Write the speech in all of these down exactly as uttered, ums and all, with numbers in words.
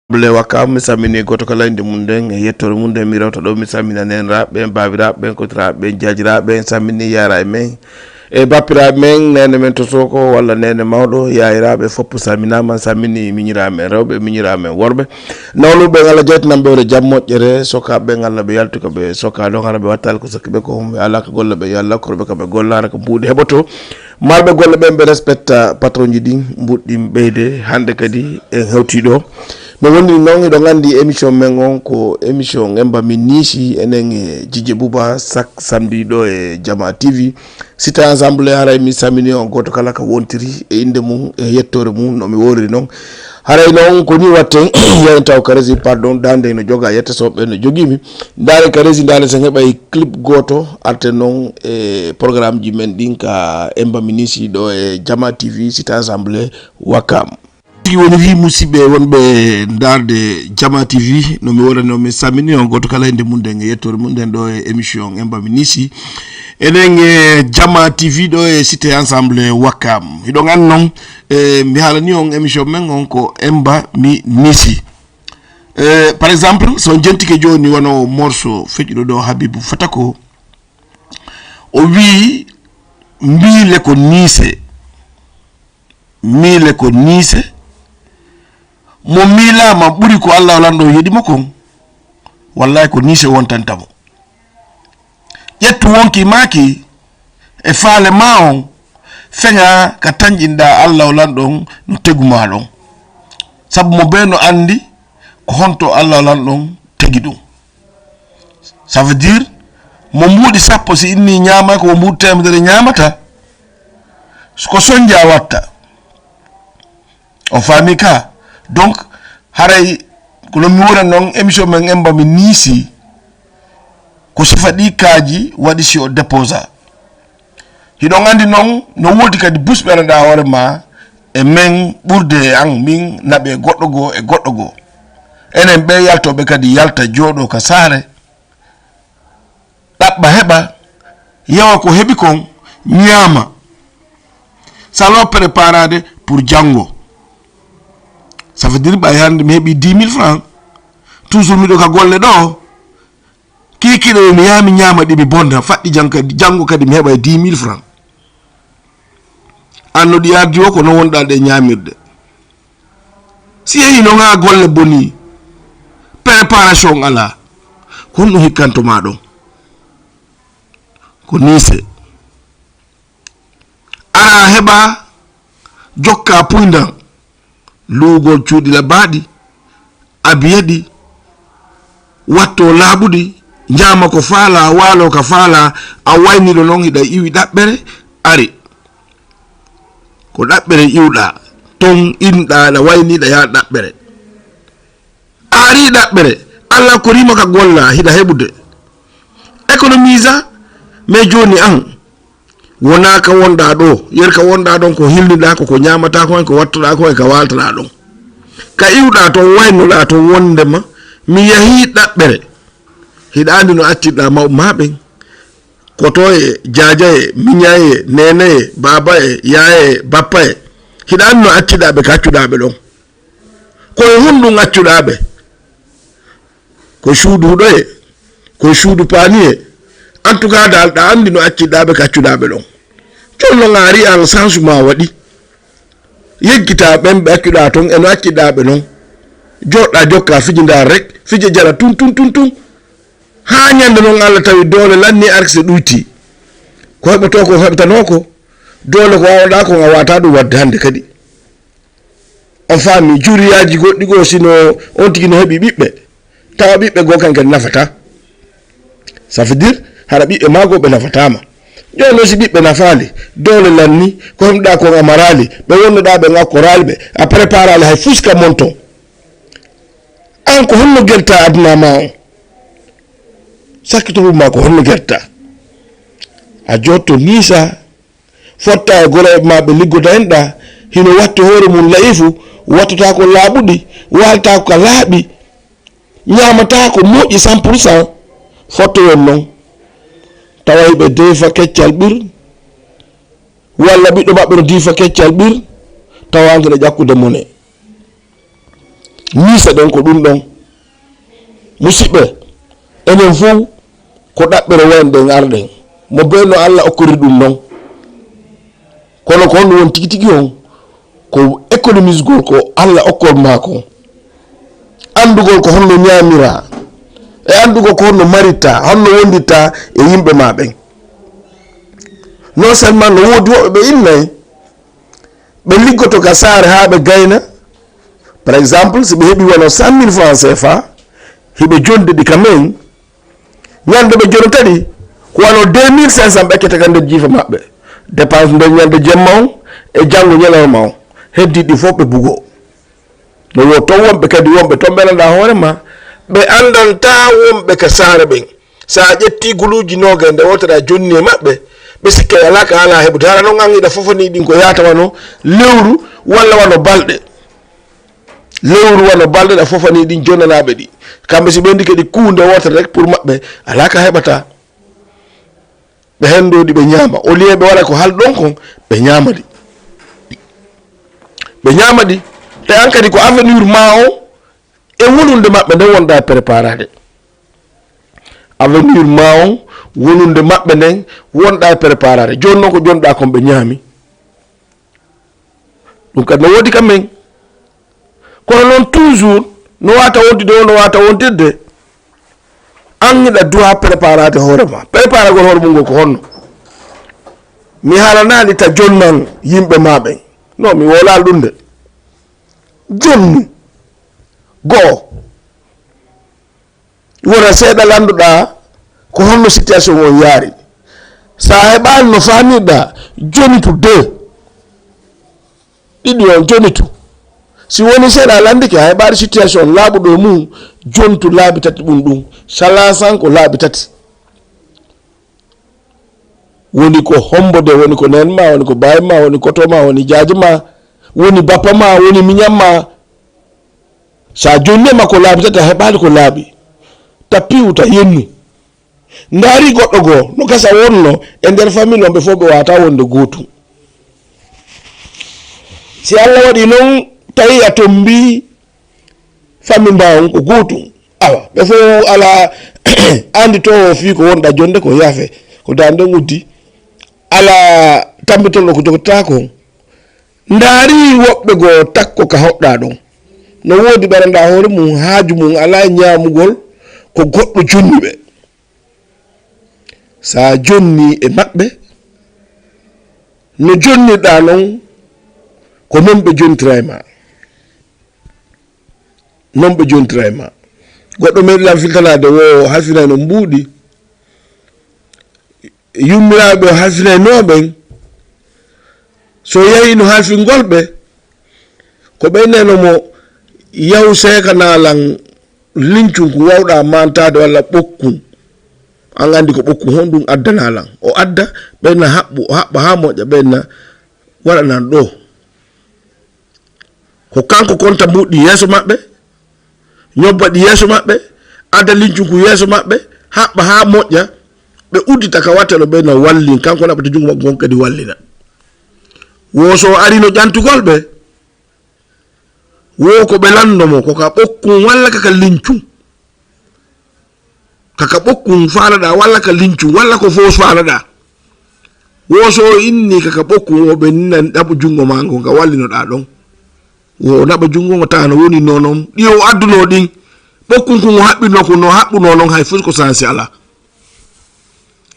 Bule Wakam, mi salmini gooto kala innde mum nden e yettoore mum nden. Mi rewta ɗo, mi salmina neeniraaɓe ɓen, baabiraaɓe ɓen, kotiraaɓe ɓen, jaajiraaɓe ɓen, salmini yaaraaɓe men e bappiraaɓe men, neene men to Soko walla neene mawɗo, yaayiraaɓe fof salminaama, salmini miñiraaɓe men rewɓe, miñiraaɓe men worɓe. Nawluɓe ɓen, Allah jeytanan ɓe wore jam moƴƴere, sokaaɓe ɓen, Allah ɓe yaltu ko ɓe sokaa ɗon, hara ɓe wattaali ko sokki ɓe ko, ɓe alaa ko golla ɓe, yo Allah okku ɓe ko ɓe golla, hara ko mbuuɗi heɓoto. Marɓe golle ɓen ɓe respecta patron ji ɗin, mbuɗɗin ɓeyde. Hannde kadi en hewtii ɗo. No woniri noon, hiɗon anndi émission men on ko émission Emba Min Niisi, enen e Jijje Buuba, sak samedi ɗo e Jama T V. Sita Ensemble, haray mi salmini on gooto kala ka wontiri e innde mum e yettoore mum, no mi woriri noon. Haray noon ko nii watten, yahen taw ka régie, pardon, daande no joga, yette soɓe no jogii mi. Ndaare ka régie, ndaare sen heɓay clip gooto, arte noon e programme ji men ɗin ka Emba Min Niisi ɗo e Jama T V, Sita Ensemble, Wakam. Tigi woni wi musidɓe wonɓe ndaarde Jama T V, no mi worani on, mi salmini on gooto kala e innde mum nden e yettoore mum nden ɗo e émission Emba Min Niisi. Enen e Jama T V ɗo e Cité Ensemble Wakam. Hiɗon anndi noon, e, mi haalani on émission men on ko Emba Min Niisi. E, par exemple, so on jentike jooni wano morceau feƴƴuɗo ɗo Habibu Fatako, o wii, "Miile ko niise." Miile ko niise. Mo miilaama ɓuri ko Allah o lanɗo yeɗi mo kon. Wallahi ko niise wontanta mo. Ƴettu wonki maaki e faale maa on, feŋa ka tanƴinɗaa Allah o lanɗo on no tegu maa ɗon. Sabu mo bee no anndi ko honto Allah o lanɗo on tegi ɗum. Ça veut dire, mo mbuuɗi sappo si inni ñaama ko mo mbuuɗi teemedere ñaamata, ko sonja watta. On faami ka? Donc, haray ko no mi wona noon, émission men Emba Min Niisi, ko sifa ɗi kaaji waɗi si o déposa. Hiɗon anndi noon, no woodi kadi busɓe ɓe anndaa hoore maa e men ɓurde e an, min naɓe goɗɗo goo e goɗɗo goo. Enen ɓe yaltooɓe kadi yalta jooɗoo ka saare, ɗaɓɓa heɓa, yewa ko heɓi kon, ñaama. Salo préparaade pour janngo. Ça veut dire ɓay hannde mi heɓi dix mille francs. Toujours miɗo ka golle ɗo. Kiikiiɗe mi yaha mi ñaama ɗi mi bonna. Faɗɗi janngo kadi, janngo kadi mi heɓa dix mille francs. An no ɗi ardi o ko no wonɗa ɗe ñaamirde. Si yehi no ŋa golle boni. Préparation alaa. Ko honɗum hikkanto ma ɗon? Ko niise. Ara heɓa jokka puyndan. Luugol cuuɗi labaaɗi, abiyeɗi, watto laaɓuɗi, ñaama ko faala, waalo ka faala, a wayniɗo noon hiɗa iwi ɗaɓɓere, ari. Ko ɗaɓɓere iwɗa, toon inɗa, aɗa wayni, ɗa yaha ɗaɓɓere. A ari ɗaɓɓere, Allah ko rima ka golla, hiɗa heɓude. Économisa, mais jooni an, wona ka wonɗa ɗo, yer ka wonɗa ɗon ko hilniɗa, ko ko ñamata ko hen, ko wattoɗa ko hen, ka waltoɗa ɗon. Ka iwɗa toon, waynoɗa toon wondema, mi yahi ɗaɓɓere. Hiɗa andi no accirɗa mawɓe ma ɓen. Koto e, jaaja e, miña e, neene e, baaba e, yaaya e, bappa e. Hiɗa andi no accirɗa ɓe, ka accuɗa ɓe ɗon. Ko e honɗum accuɗa ɓe? Ko suudu huɗo e, ko suudu paani e. En tout cas, dal, ɗa andi no accirɗa ɓe, ka accuɗa ɓe ɗon. Jooni non a ari an changement waɗi. Yeggita ɓen ɓe accuɗa ton e no accirɗa ɓe non. Joɗɗa jokka fijinda rek, fije jara tun, tun, tun, tun. Haa ñande non Allah tawi doole lanni arki se ɗuyti. Ko heɓoto ko heɓtanoo ko. Doole ko waawɗa ko a waata ɗum wadde hande kadi. On faami juriyaaji goɗɗi goo, sino on tigi no heɓi ɓiɓɓe. Tawa ɓiɓɓe goo kan kadi nafata. Ça veut dire, hara ɓiɓɓe maa goo ɓe nafataama. Jooni noon, si ɓiɓɓe nafaali, doole lanni, ko heɓɗaa kon a maraali, ɓe wonnoɗaa ɓen a okkoraali ɓe, a préparaali hay fuska mon ton. Aan, ko honno geltaa aduna maa on? Sakkito ɓuuɓu maa, ko honno geltaa? A jotto nii sa fotta e gorooɓe maa ɓe liggoda en ɗaa, hino watti hoore mum la'ifu, wattotaako laaɓuɗi, waaltaako ka laaɓi, ñaamataako moƴƴi cent pour cent, fottoyon non. Tawa hiɓe deefa keccal ɓir, walla ɓiɗɗo maɓɓe no diifa keccal ɓir, tawa an kene ƴakkude mone. Miisa ɗen ko ɗum ɗon. Musiɓɓe, enen fow ko ɗaɓɓere wayno ɗen arɗen. Mo bee no Alla okkori ɗum non. Kono ko honno woni tigi tigi on? Ko économisegol ko Alla okkor maa kon. Anndugol ko honno ñaamiraa. E anndugol ko honno marittaa, honno wondirtaa e yimɓe maa ɓen. Non seulement no woodi woɓɓe ɓe innay, ɓe liggoto ka saare haa ɓe gayna. Par exemple, si ɓe heɓi wano cent mille francs C F A, hiɓe jonde ɗi ka men. Ñande ɓe jonata ɗi, ko wano deux mille cinq cents ɓe ekkata ka nder jiifa maɓɓe. Dépense nder ñande jemma on e janngo ñalawma on. Heddi ɗi fof ɓe bugo. No wo ton wonɓe kadi, wonɓe ton ɓe lanɗa hoore ma. Ɓe anndanta wonɓe ka saare ɓen. So a ƴettii guluuji noogay nde wootere a jonni e maɓɓe, ɓe sikkay alaa ka alaa heɓude. Hara non an hiɗa fofanii ɗin ko yaata wano lewru walla wano balɗe. Lewru wano balɗe ɗa fofanii ɗin jonnanaaɓe ɗi. Kamɓe si ɓe ndi kadi kuunde wootere rek pour maɓɓe, alaa ka heɓata. Ɓe henndoo ɗi ɓe ñaama. Au lieu ɓe waɗa ko hal ɗon kon, ɓe ñaama ɗi. Ɓe ñaama ɗi. Te an kadi ko avenir maa on e wonunde maɓɓe nden wonɗa e préparaade. Avenir maa on, wonunde maɓɓe nden, wonɗa e préparaade. Jooni non ko jonɗa kon ɓe ñaami. Ɗum kadi no woodi ka men. Kono non toujours, no waata wontude o, no waata wontirde. An hiɗa duwa préparaade hoore ma. Préparagol hoore mum ngol ko honno? Mi haalanaali ta jonnan yimɓe ma ɓen. Non, mi wolaali ɗum de. Jonni. Goo. Wona seeɗa lannduɗaa ko honno situation on yaari. So a heɓaali no faamirɗaa, jonitu de. Ɗiɗi on jonitu. Si woni seeɗa a lanndike, a heɓaali situation on laaɓuɗo e mum, jontu laabi tati ɓun ɗum. Salaa san ko laabi tati. Woni ko hombo de, woni ko neen ma, woni ko baay ma, woni koto ma, woni jaaji ma, woni bappa ma, woni miñam ma. Sa jonni e makko laabi tati, a heɓaali ko laaɓi. Tappi uta, yennu. Ndaari goɗɗo goo, no gasa wonno e nder famille on, ɓe fof ɓe waata wonde gootum. Si Allah waɗi non, tawi a tombi famille ma on ko gootum. Awa, ɓe fof ala anndi to o fii ko wonɗa jonde ko yaafe, ko dande uddi. Ala tambitol ɗo ko jogotata ko. Ndaari woɓɓe goo takko ka hoɗɗa ɗon. No woodi ɓe randa hoore mum, haaju mum ala ñaamugol ko goɗɗo jonni ɓe. Sa jonni e maɓɓe, no jonnirɗa non, ko non ɓe jontira e ma. Non ɓe jontira e ma. Goɗɗo meɗi lan filtanaade wo halfinay no mbuuɗi. Yummiraaɓe o halfinayno ɓen, so yahi no halfingol ɓe, ko ɓe neno mo, yahu seekana lan lincun ko wawɗa mantaade walla ɓokkun. An anndi ko ɓokkun, honɗun addana lan? O adda, ɓen na haɓɓu, o haɓɓa haa moƴƴa, ɓen na waɗanan ɗo. Ko kanko konta mbuuɗi yeeso maɓɓe, ñobba ɗi yeeso maɓɓe, adda lincunku yeeso maɓɓe, haɓɓa haa moƴƴa, ɓe uddita ka wattelo ɓe no wallin, kanko naɓata junngo makko ngon kadi wallina. Wo so o arino ƴantugol ɓe, wo ko ɓe lanndo mo, ko ka ɓokkun walla ka ka lincun. Kaka ɓokkun faalaɗa walla ka lincun walla ko fof faalaɗa. Wo so o inni kaka ɓokkun, o ɓe nina naɓu junngo ma ngon ka wallinoɗa ɗon. Wo o naɓa junngo ngo tawa no woni nonon ɗi o adduno ɗin. Ɓokkun kun o haɓɓino kun no haɓɓuno non hay fof ko sansi ala.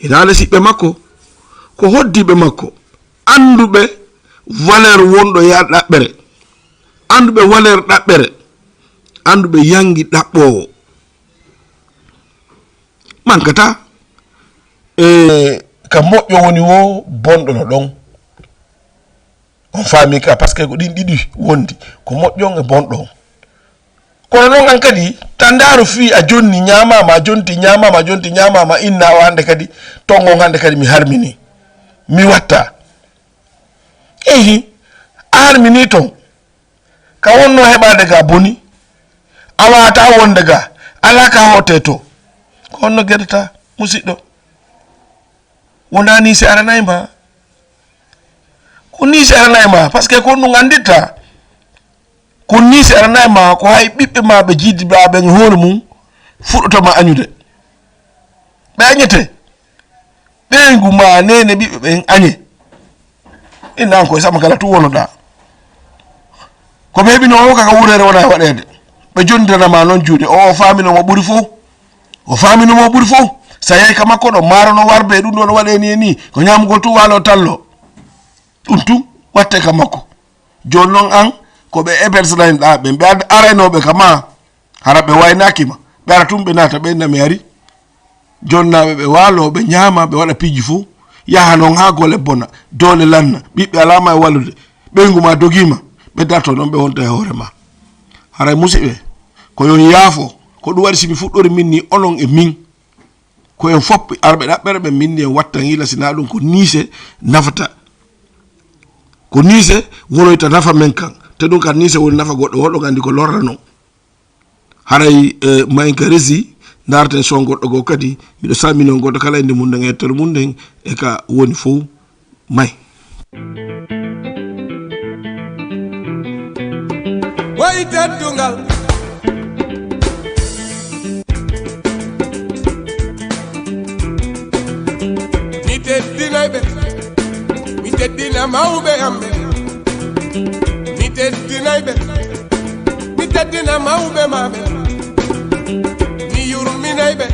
Hitaande siɓɓe makko, ko hoddiiɓe makko, annduɓe valeur wonɗo yaa ɗaɓɓere, annduɓe valeur ɗaɓɓere, annduɓe yangi ɗaɓɓoowo. Ɓaŋkata. E, ka moƴƴo woni wo bonɗo no ɗon. On faami ka, parce que ko ɗin ɗiɗi wondi. Ko moƴƴo on e bonɗo on. Kono noon an kadi, tandaaru fii a jonni ñaamaama, a jonti ñaamaama, a jonti ñaamaama, inna o hannde kadi, ton on hannde kadi mi harmini. Mi watta. Ehi, a harmini ton. Ka wonno heɓaade ga boni. A waata wonde ga. Alaa ka hote to. Ko honno geɗata, musiɗɗo? Wonaa nii si aranay ma. Ko nii si aranay ma, parce que ko ɗum annditta. Ko nii si aranay ma, ko hay ɓiɓɓe ma ɓe jiidi ma ɓen hoore mum fuɗɗotoma añude. Ɓe añete. Ɓeyngu ma neene ɓiɓɓe ɓen añe. Inna an koye sama kala tu wonoɗa. Ko ɓe heɓino o kaka wurere wona e waɗede. Ɓe jonditana ma noon juuɗe. O, o faamino mo ɓuri fof. O faamino mo ɓuri fof. Sa yehi ka makko ɗo, maaro no warde e ɗum ɗo no waɗe ni e ni. Ko ñaamugol tu waalo tallo. Ɗum tu watte ka makko. Jooni noon an, ko ɓe héberge ɗa ɓen, ɓe ad-, araynooɓe ka ma, hara ɓe waynaaki ma. Ɓe ara tun ɓe naata ɓe na mi ari. Jonnaaɓe ɓe waalo, ɓe ñaama, ɓe waɗa piiji fof. Yaha noon haa gole bona, doole lanna, ɓiɓɓe alaa ma e wallude, ɓeyngu ma dogii ma, ɓe darto noon ɓe wonta e hoore ma. Haray musiɓɓe, ko yo on yaafo, ko ɗum waɗi si mi fuɗɗori min ni onon e min. Ko en fof arɓe ɗaɓɓere ɓe min ni en watta hiila si na ɗum ko niise nafata. Ko niise wonoyta nafa men kan. Te ɗum kan niise woni nafa goɗɗo, woɗɗo anndi ko lorra non. Haray, eh, mayen ka resi, ndaarten son goɗɗo goo kadi. Miɗo salmini on goɗɗo kala innde mum nden e yettere mum nden e ka woni fof. May. Wayi teddungal. Mi teddinay ɓe. Mi teddina mawɓe am ɓe. Mi teddinay ɓe. Mi teddina mawɓe ma ɓe. Mi yurminay ɓe.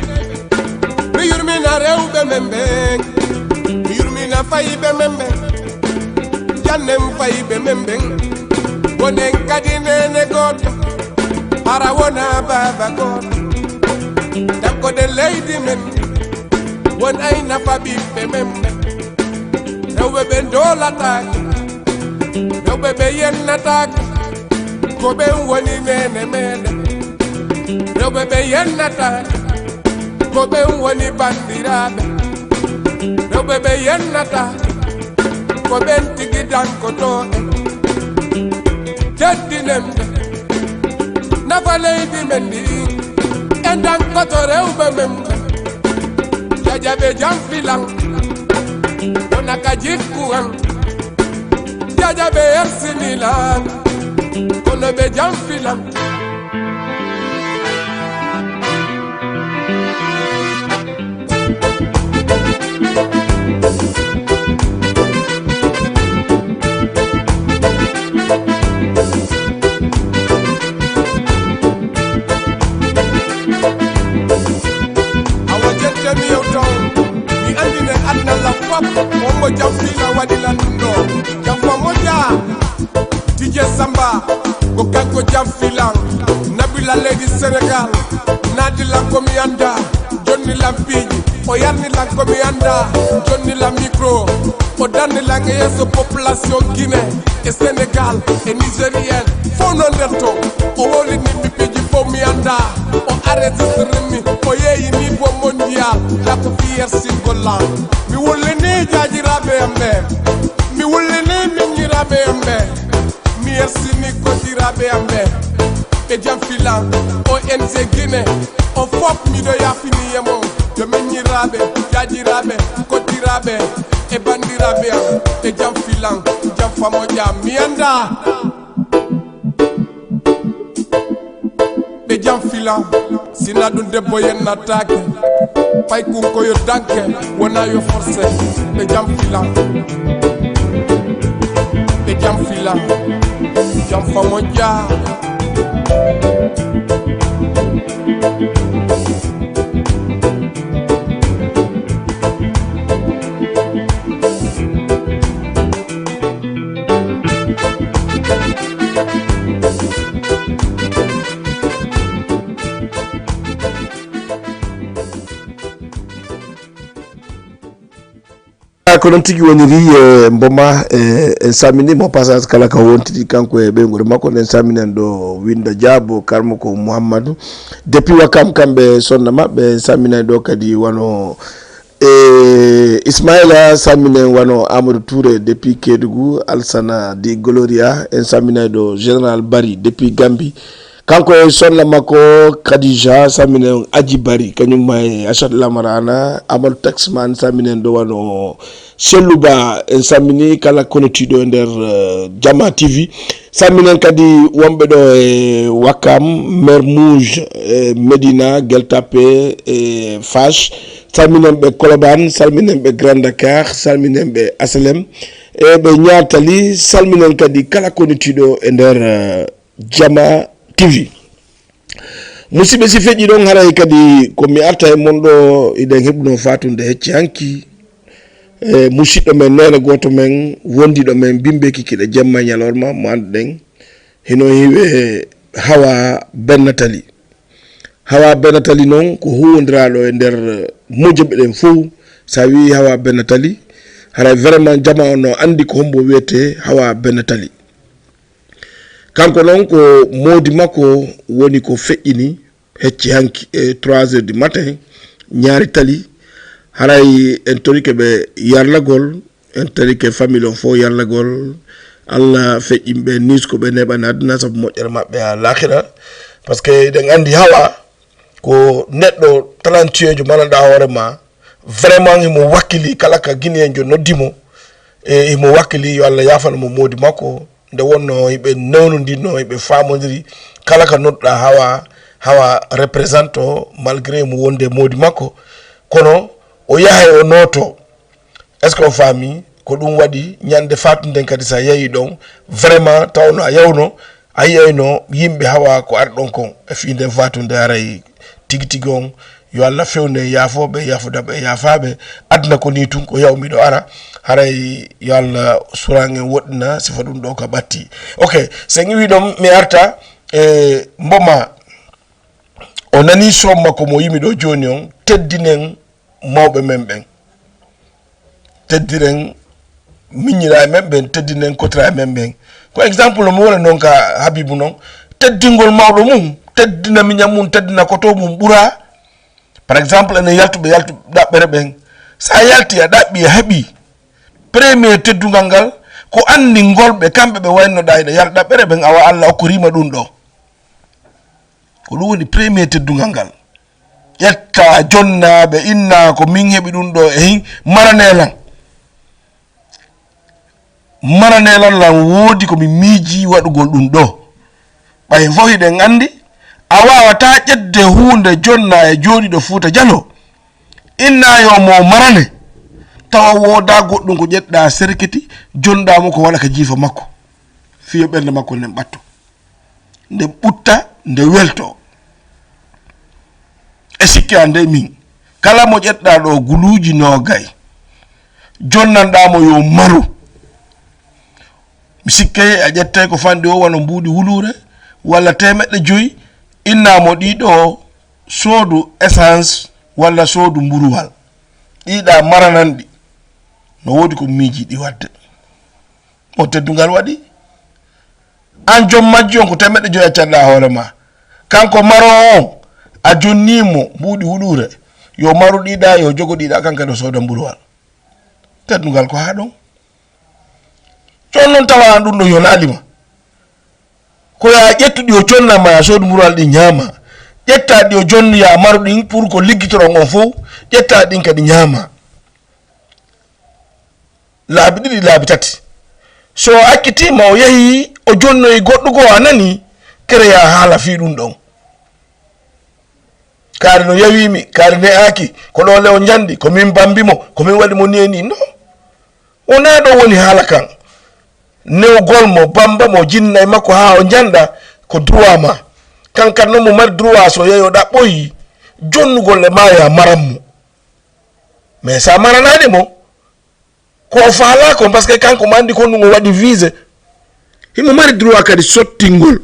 Mi yurmina rewɓe men ɓen. Mi yurmina fayɓe men ɓen. Jannen fayɓe men ɓen. Wonen kadi neene gooto. Hara wona baaba gooto. Tankoɗen leydi men. Won ay nafa ɓiɓɓe men ɓen. Rewɓe ɓe ndoolataake. Rewɓe ɓe yennataake. Ko ɓen woni neene meɗen. Rewɓe ɓe yennataake. Ko ɓen woni banndiraaɓe. Rewɓe ɓe yennataake. Ko ɓen tigi dankotoo en. Teddinen ɓe. Nafa leydi men ndi. En dankoto rewɓe men ɓe. Jaja ɓe jam filan. Wona ka jikku an. Jaja ɓe ersini lan. Kono ɓe jam filan. Awa jette mi yewto, mi andine aduna la fop, wonmo jam fiila waɗi lan ɗum ɗo. Jam fa moƴƴa, Tije Samba, ko kanko jam filan. Nabila leydi Sénégal, naadi lan ko mi anda, jonni lan piiji, o yarni lan ko mi anda, jonni lan micro, o darni lan e yeeso population Guinée e Sénégal e Nigérienne, fof no nder to, o wowlini mi piiji fof mi anda, o enregistré mi, o yeeyi niveau mondial, la ko fier single lan. Mi wullini jaajiraaɓe am ɓe, mi wullini miñiraaɓe am ɓe. Mi yersini koddiraaɓe am ɓe, ɓe jam filan, O N G Guinée, o fof miɗo yaafini e mo, yo miñiraaɓe, jaajiraaɓe, koddiraaɓe, e banndiraaɓe am, ɓe jam filan, jam fa moƴƴa, mi anndaa. Ɓe jam filan, sina ɗum debbo yennataake, paykun ko yo danke, wona yo forcé. Ɓe jam filan, ɓe jam filan, jam fa moƴƴa. Ko noon tigi woniri, e mboma, e en salmini mo passage kala ka wontiri, kanko e ɓeynguure makko. Nden salminen ɗo Winda Diabo, Karmo ko Mouhamadou depuis Wakam, kamɓe sonna maɓɓe. En salminay ɗo kadi wano e Ismaila, salminen wano Amadou Touré depuis Kédougou, Alsana di Gloria, en salminay ɗo Général Bari depuis Gambie, kanko e sonna makko Khadija, salminen Aji Bari, kañum ma e Achat Lamarana, Amadou Taxman, salminen ɗo wano Selluba. En salmini kala konetiiɗo e nder, eh, Jama T V. Salminen kadi wonɓe ɗo e Wakam, Mermouge, eh, Médina, Gueltapé, e Fache. Salminen ɓe Colobane, salminen ɓe Grand Dakar, salminen ɓe Asalem, e ɓe Ñaatali. Salminen kadi kala konetiiɗo e nder, eh, Jama T V. Musidɓe, si feƴƴi ɗon, haray kadi ko mi arta e mon ɗo, iɗen heɓuno fatunde hecci hanki. E musidɗo men, neene gooto men, wondiɗo men, bimbe kikiɗe jemma e ñalorma, mo annduɗen, hino hiwe Hawa Bennatali. Hawa Bennatali noon ko huwondiraaɗo e nder mojoɓe ɗen fow. So a wi'i Hawa Bennatali, haray vraiment jama on no anndi ko hombo wiyetee Hawa Bennatali. Kanko noon ko moodi makko woni ko feƴƴini hecci hanki e trois heures du matin, ñaari tali. Haray en torike ɓe yarlagol, en torike famille on fof yarlagol. Allah feƴƴin ɓe, niis ko ɓe neɓani aduna sabu moƴƴere maɓɓe haa laakhira. Parce que eɗen anndi Hawa ko neɗɗo talentuejo, mananɗa hoore ma, vraiment himo wakkili kala ka Guinéenjo noddi mo, e himo wakkili, yo Allah yaafano mo moodi makko. Nde wonno hiɓe newnodinno, hiɓe faamodiri, kala ka nodduɗa Hawa, Hawa représente o, malgré mo wonde moodi makko, kono o yahay o nooto. Est-ce que o faami? Ko ɗum waɗi ñande fatunden kadi, sa yahi ɗon, vraiment tawno a yawno, a yiyayno yimɓe Hawa ko ari ɗon kon e fii nden fatunde, haray tigi tigi on, yo Allah fewnu en yaafooɓe, yaafudaɓe e yaafaaɓe. Aduna ko nii tun, ko yaw miɗo ara. Haray yo Allah suran en, woɗɗina sifa ɗum ɗo ka ɓatti. Ok, so en iwi ɗon, mi arta e mboma. O nani son makko mo yimi ɗo jooni on, teddinen mawɓe men ɓen. Teddiren miññiraaɓe men ɓen, teddinen kotiraaɓe men ɓen. Ko exemple no mi wona noon ka Habibu noon. Teddingol mawɗo mum, teddina miñan mum, teddina koto mum ɓura. Par exemple, enen yaltuɓe, yaltu ɗaɓɓere ɓen. So a yalti, a ɗaɓɓi, a heɓi. Premier teddungal ngal, ko anndingol ɓe, kamɓe ɓe waynnoɗaa hiɗa yalta ɗaɓɓere ɓen, awa Allah okkoriima ɗum ɗo. Ko ɗum woni premier teddungal ngal. Ƴetta, jonna ɓe, inna ko min heɓi ɗum ɗo e hin, maranee lan. Maranee lan, lan woodi ko mi miiji waɗugol ɗum ɗo. Ɓay fof hiɗen anndi, a waawataa ƴetde huunde jonna e jooɗiiɗo Fuuta Jaloo, inna yo mo marane, tawa woodaa goɗɗum ko ƴetɗaa serkiti, jonɗaa mo ko waɗa ka jiifa makko, fii yo ɓernde makko nden ɓatto. Nde ɓutta, nde welto. E sikke an dey min, kala mo ƴetɗaa ɗo guluuji noogay, jonnanɗaa mo yo maru. Mi sikkay a ƴettay ko fanɗi o wano mbuuɗi wuluure, walla teemeɗɗe joyi, innaa mo ɗii ɗo soodu essence walla soodu mburuwal. Ɗii ɗa marananɗi. No woodi ko miiji ɗi waɗde. Mo teddungal waɗi. An jom majji on ko teemeɗɗe joyi accatɗaa hoore ma. Kanko maroowo on, a jonnii mo mbuuɗi huɗuure. Yo maru ɗiɗa, yo jogo ɗiɗa, kanko kadi o sooda mburuwal. Teddungal ko haa ɗon. Jooni noon tawa an ɗum ɗo yonaali ma. Ko yo a ƴettu ɗi o jonna ma, a soodu mburuwal ɗi ñaama. Ƴetta ɗi o jonni, ya maru ɗin pour ko liggitoron on fof. Ƴetta ɗin kadi ñaama. Laabi ɗiɗi, laabi tati. So o accitiima, o yahii, o jonnoyi goɗɗo goo, a nanii, kereyaa haala fii ɗum ɗon. Kaari no yawii mi, kaari ne'aaki, ko ɗoo le o njanɗi, ko min bambi mo, ko min waɗi mo nii e nii. Non. Wonaa ɗoo woni haala kan. Newgol mo, bamba mo, jinna e makko haa o njanɗa, ko droit ma. Kan kan non mo mari droit, so yehi o ɗaɓɓoyi, jonnugol e maa ya maran mo. Mais so a maranaali mo, ko o faalaa kon, parce que kanko mo anndi kon ɗum o waɗi visé. Himo mari droit kadi sottingol.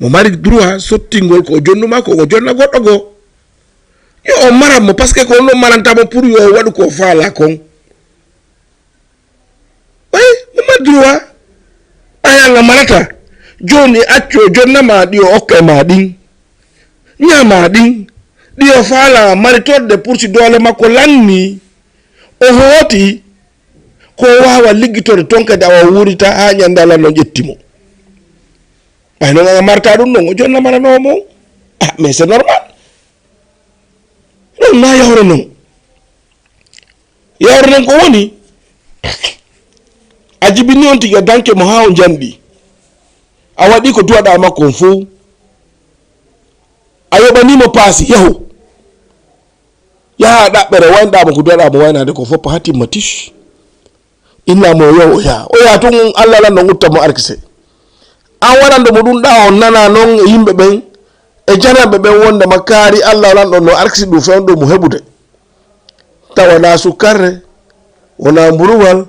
Mo mari droit sottingol ko o jonnu maa ko o jonna goɗɗo goo. Yo o maran mo, parce que ko on ɗon maranta mo pour yo o waɗu ko o faala kon. Ɓay mo ma droit. Ɓay Allah marata. Jooni accu o jonna ma ɗi o okka ma ɗin. Ñaama ɗin. Ɗi o faala maritorde pour si doole makko lanni. O hooti ko o waawa liggitorde ton kadi awa wuurita haa ñande Allah no ƴetti mo. Ɓay non a marata ɗum non o jonna maranoo mo. Ah, mais c'est normal. Non na yawre non. Yawre non ko woni a jibini on tigi a danke mo haa o janɗi. A waɗi ko duwaɗa makko on fow. A yoɓanimo paasi yahu. Yaha ɗaɓɓere waynɗa mo ko duwaɗa mo waynaade ko fof haa timma tis. Inna mo yo o yaha. O yaha tun Allah lan no utta mo arkise. An waɗanɗo mo ɗum ɗa on nana non e yimɓe ɓen e jananɓe ɓen wonde ma kaari Allah lan ɗon no arkisi ɗum fewndo mo heɓude. Tawa na sukkarre, wona mburuwal,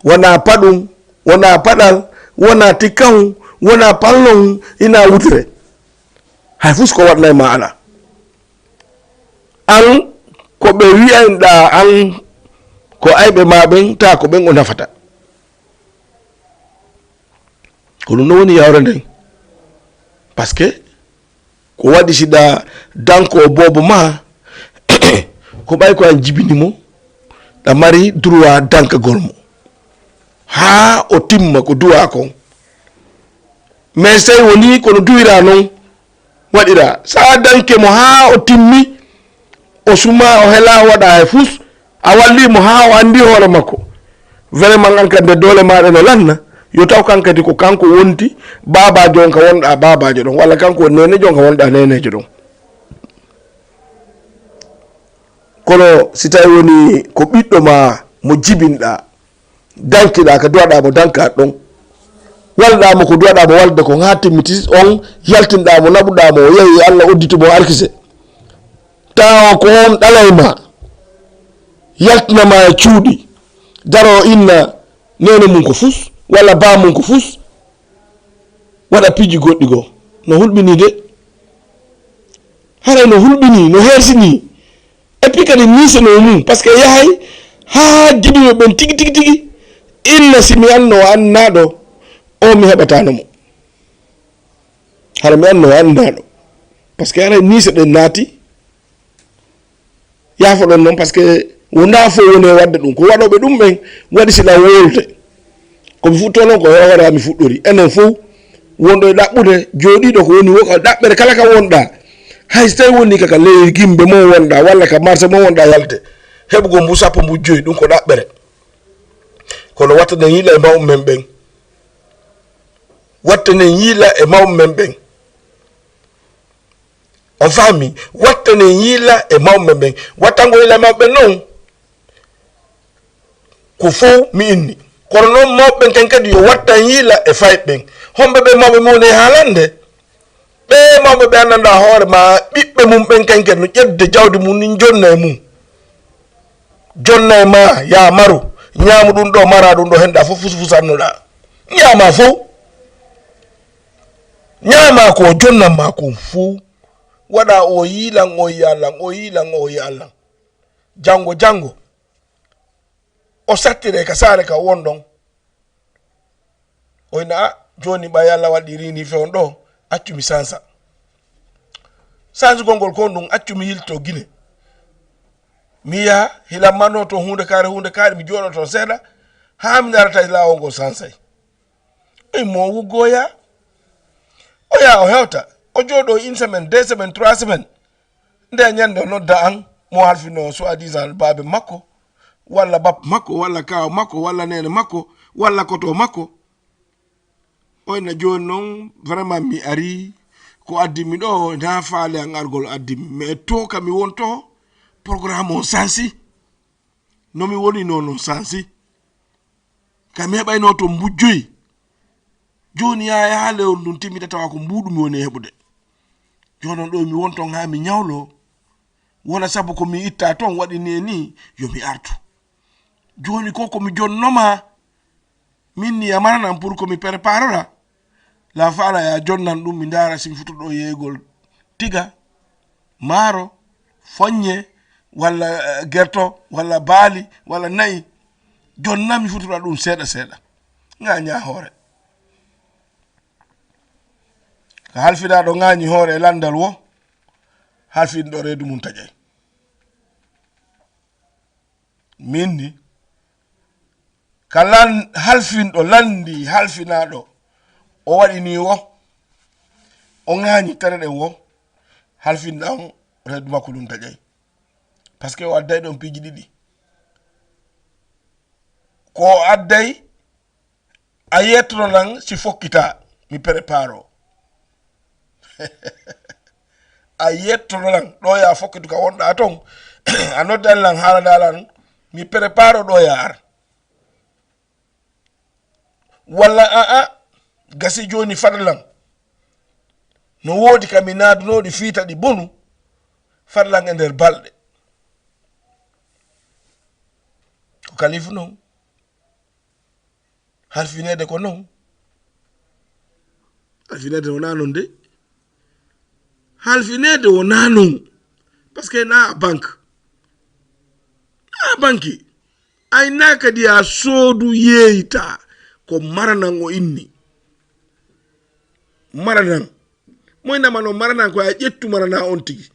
wona paɗum, wona paɗal, wona tikkahun, wona pallohun, ina wutire. Hay fus ko waɗnay ma ala. An ko ɓe wi'ayɗa an ko ayɓe ma ɓen, ta ko ɓen o nafata. Ko ɗum ɗo woni yawre nden. Parce que ko waɗi siɗa danko boobo ma, ko ɓay ko an jibini mo, ɗa mari droit dankagol mo. Haa o timma ko duwa kon. Mais sey woni kono duwira non, waɗira. Sa danke mo haa o timmi, o suma, o hela, o waɗa hay fus, a walli mo haa o andi hoore makko. Vraiment an kadi nde doole maɗa no lanna, yo taw kan kadi ko kanko wonti babajo on ka wonɗa babajo ɗon, walla kanko woni nenejo on ka wonɗa nenejo ɗon. Kono si tawi woni ko ɓiɗɗo ma mo jibinɗa, dankiɗa ka duwaɗa mo danka ɗon, walɗa mo ko duwaɗa mo walde kon haa timmiti on, yaltinɗa mo, naɓuɗa mo, o yehi Allah udditi mo arkise. Tawa ko on ɗalay ma, yaltina ma e cuuɗi, daro inna nene mum ko fus, walla ba mum ko fus, waɗa piiji goɗɗi goo. No hulɓini de. Haray no hulɓini, no hersini. Et puis kadi ni c'est no mum, parce que yahay haa jibiɓe ɓen tigi, tigi, tigi. Inna si mi anno o annaɗo, o mi heɓatano mo. Hara mi anno o annaɗo. Parce que haray ni c'est ɗen naati. Yaafoɗon non, parce que wonaa fof woni e waɗde ɗum. Ko waɗooɓe ɗum ɓen waɗi sila wolde. Ko mi fuɗɗoo non, ko e hoore am mi fuɗɗori. Enen fof wonɗo e ɗaɓɓude, jooɗiiɗo ko woni wo-, ɗaɓɓere kala ka wonɗaa. Hay so tawii woni kaka ley gimbe mo wonɗaa, walla ka marché mo wonɗaa yalde, heɓugol mbu sappo, mbu joyi, ɗum ko ɗaɓɓere. Kono watta nen yiila e mawɓe men ɓen. Watta nen yiila e mawɓe men ɓen. On faami? Watta nen yiila e mawɓe ɓen. Wattango yiila e mawɓe ɓen non, ko fow mi inni. Kono non mawɓe ɓen kan kadi yo wattan yiila e fayɓe ɓen. Homɓe ɓe mawɓe mum woni e haalande? Ɓe mawɓe ɓe anndanɗaa hoore ma, ɓiɓɓe mum ɓen kan kadi no ƴettude jawdi mum nin jonna e mum. Jonna e ma, yaa maru, ñaamu ɗum ɗo, mara ɗum ɗo, henɗa fof fusufusannoɗaa. Ñaama fow. Ñaama ko o jonnan ma kon fow. Waɗa o yiilan, o yiya lan, o yiilan, o yiya lan. Janngo, janngo, o sattire ka saare ka wonɗon. O ina, "A, jooni ɓay Alla waɗi rini fewn ɗo, accu mi sansa." Sansugol ngol kon ɗum, accu mi yilto Gine. Mi yaha, hilan mano to huunde kaare, huunde kaare, mi jooɗo toon seeɗa, haa mi nara tawi laawol ngol sansay. Ey, mo wuggoya. O yaha, o hewta. O jooɗo une semaine, deux semaines, trois semaines. Nde ñande o nodda an, mo halfino soi-disant baabe makko, walla bappa makko, walla kaaw makko, walla nene makko, walla koto makko. O ina jooni noon, vraiment mi ari, ko addi mi ɗo, na faale an argol addi mi. Mais to ka mi won to, programme on sansi. No mi woni noon, noon sansi. Ka mi heɓayno to mbujjoy. Jooni yaa e haa lewru ndun timmita tawa ko mbuuɗu mi woni e heɓude. Jooni on ɗo mi won ton haa mi ñawlo. Wona sabu ko mi itta ton waɗi ni e ni, yo mi artu. Jooni ko ko mi jonnoma. Min ni a maranan pour ko mi préparora. La faala ya jonnan ɗum mi ndaara si mi futoɗo yeegol tiga, maaro, Foññe, walla, eh, gerto, walla baali, walla nayi. Jooni na mi futora ɗum seeɗa seeɗa. Ŋaaña hoore. Ko halfinaaɗo ŋaañi hoore e lanndal wo, halfinɗo reedu mum taƴay. Min ni, ka lan-, halfinɗo lanndi halfinaaɗo, o waɗi ni wo, o ŋaañi tere ɗen wo, halfinɗo on reedu makko ɗum taƴay. Parce que o adday ɗon piiji ɗiɗi. Ko o adday, a yettono lan si fokkita, mi préparo. A yettono lan, ɗo ya fokkitu ka wonɗa ton, a noddani lan haalana lan, mi préparo ɗo ya ar. Walla a, a, gasi jooni fadlan. No woodi ka mi naadunooɗi fiita ɗi bonu, fadlan e nder balɗe. Ko kalifu non. Halfineede ko non. Halfineede wonaa non de. Halfineede wonaa non. Parce que na banque. Na banque. Ay na kadi a soodu yeeyta ko maranan o inni. Maranan. Moy namano maranan ko a ƴettu marana on tigi.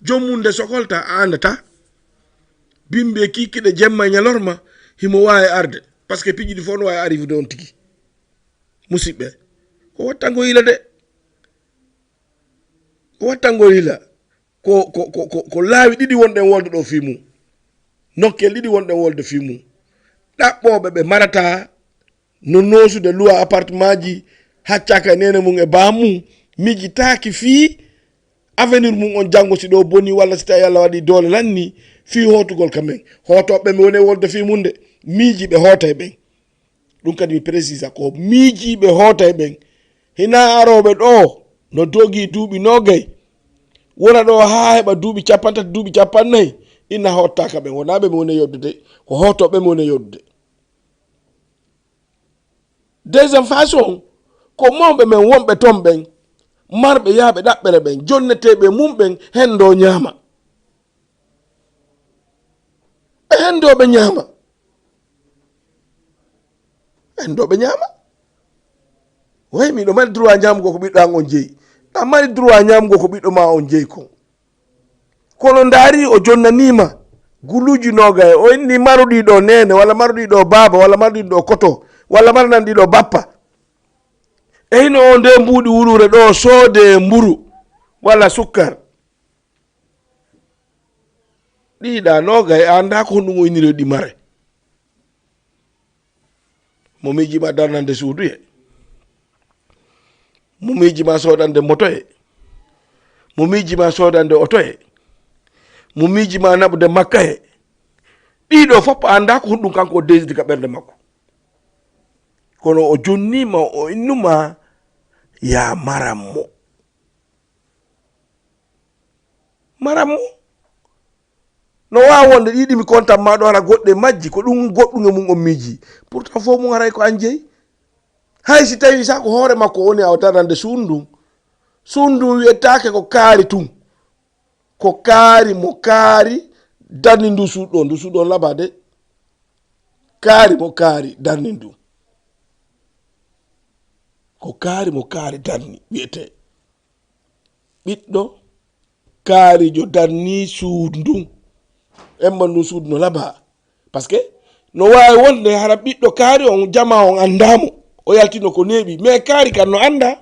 Joom mum nde sokolta a andata. Bimbi e kikiɗe jemma e ñalorma himo waawi arde. Parce que piiji ɗi fof no waawi arrivude on tigi. Musidɓe, ko wattango yila de. Ko wattango yila. Ko, ko, ko, ko, ko laawi ɗiɗi wonɗen wolde ɗo fii mum. Nokkel ɗiɗi wonɗen wolde fii mum. Ɗaɓɓooɓe ɓe marata no noosude luwa appartementji, haccaaka e neene mum e baam mum, miijitaaki fii avenir mum on janngo si ɗo boni walla si tawi Allah waɗi doole lanni fii hootugol ka men. Hootooɓe ɓe mi woni e wolde fii mum de, miijiiɓe hootay ɓen. Ɗum kadi mi précisa ko miijiiɓe hootay ɓen. Hinaa arooɓe ɗo no dogii duuɓi noogay, wona ɗo haa heɓa duuɓi cappanɗe tati, duuɓi cappanɗe nayi, ina hoottaaka ɓen. Wonaa ɓe mi woni e yoddude, ko hootooɓe ɓe mi woni e yoddude. Deuxième façon, ko mawɓe men wonɓe ton ɓen, marɓe yaaɓe ɗaɓɓere ɓen, jonneteeɓe mum ɓen, henndo ñaama. E henndo ɓe ñaama. Henndo ɓe ñaama. Way, miɗo mari droit ñaamugo ko ɓiɗɗo an on jeyi. A mari droit ñaamugo ko ɓiɗɗo ma on jeyi kon. Kono ndaari, o jonnaniima guluuji noogay, o inni maruɗi ɗo neene, walla maruɗi ɗo baaba, walla maruɗi ɗo koto, walla marananɗi ɗo bappa. E hino o nde mbuuɗi wuluure ɗo soode mburu, walla sukkar. Ɗiɗa noogay, a anndaa ko honɗum o inniri ɗi mare. Mo miiji ma darnande suudu e. Mo miiji ma soodande moto e. Mo miiji ma soodande oto e. Mo miiji ma naɓude makka e. Ɗiɗo fof a anndaa ko honɗum kanko o desidi ka ɓernde makko. Kono o jonnii ma, o innuma, yaa maran mo. Maran mo. No waawi wonde ɗiɗi mi kontan ma ɗo hara goɗɗe majji, ko ɗum goɗɗum e mum on miiji. Pourtant fof mum haray ko an jeyi. Hay si tawi sa ko hoore makko woni awa darnande suudu ndun. Suudu ndun wiyetaake ko kaari tun. Ko kaari mo kaari darni ndu suudu ɗo, ndu suudu on laba de. Kaari mo kaari darni ndu. Ko kaari mo kaari darni wiyetee. Ɓiɗɗo kaarijo darni suudu ndun. Emma ndun suudu no laba. Parce que no waawi wonde hara ɓiɗɗo kaari on, jama on anndaa mo. O yaltino ko neeɓi. Mais kaari kan no anndaa.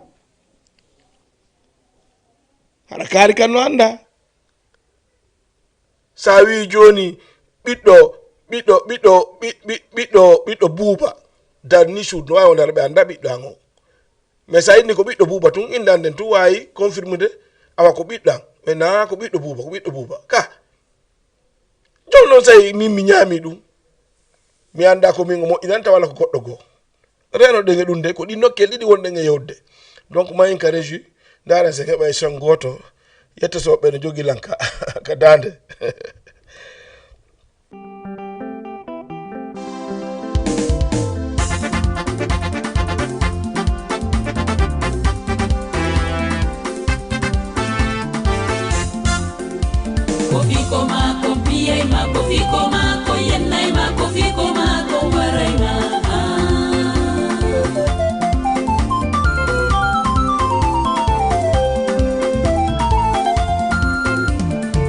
Hara kaari kan no anndaa. Sa wi jooni ɓiɗɗo, ɓiɗɗo, ɓiɗɗo, ɓi-, ɓi-, ɓiɗɗo, ɓiɗɗo Buuba. Darni suudu no waawi wonde hara ɓe anndaa ɓiɗɗo an o. Mais sa inni ko ɓiɗɗo Buuba tun, innde an nden tun waawi confirmude, awa ko ɓiɗɗo an. Mais naa ko ɓiɗɗo Buuba, ko ɓiɗɗo Buuba. Ka. Jooni noon, so min mi ñaami ɗum, mi anndaa ko min o moƴƴinanta walla ko goɗɗo goo. Reenoɗen e ɗum de, ko ɗi nokkel ɗiɗi wonɗen e yewtude. Donc, mayin ka régie, ndaaren so en heɓay son gooto, yetto so ɓe no jogii lan ka, ka daande. Ko fii ko maa ko biyay ma, ko fii ko maa ko yennay ma, ko fii ko maa ko waray ma.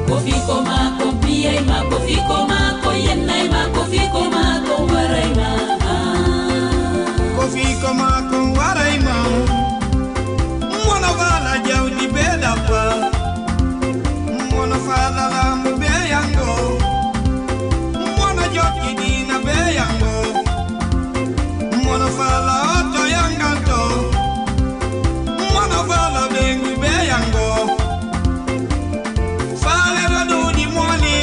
Ko fii ko maa ko biyay ma, ko fii ko maa ko yennay ma, ko fii ko maa ko waray ma. Ko fii ko maa ko waray ma. Mono faala jawdi be dabba. Mono faala laamu be yango. Mono jokki diina be yango. Mono faala oto yanganto. Mono faala bengu be yango. Faale ɗo ɗuuɗi moni.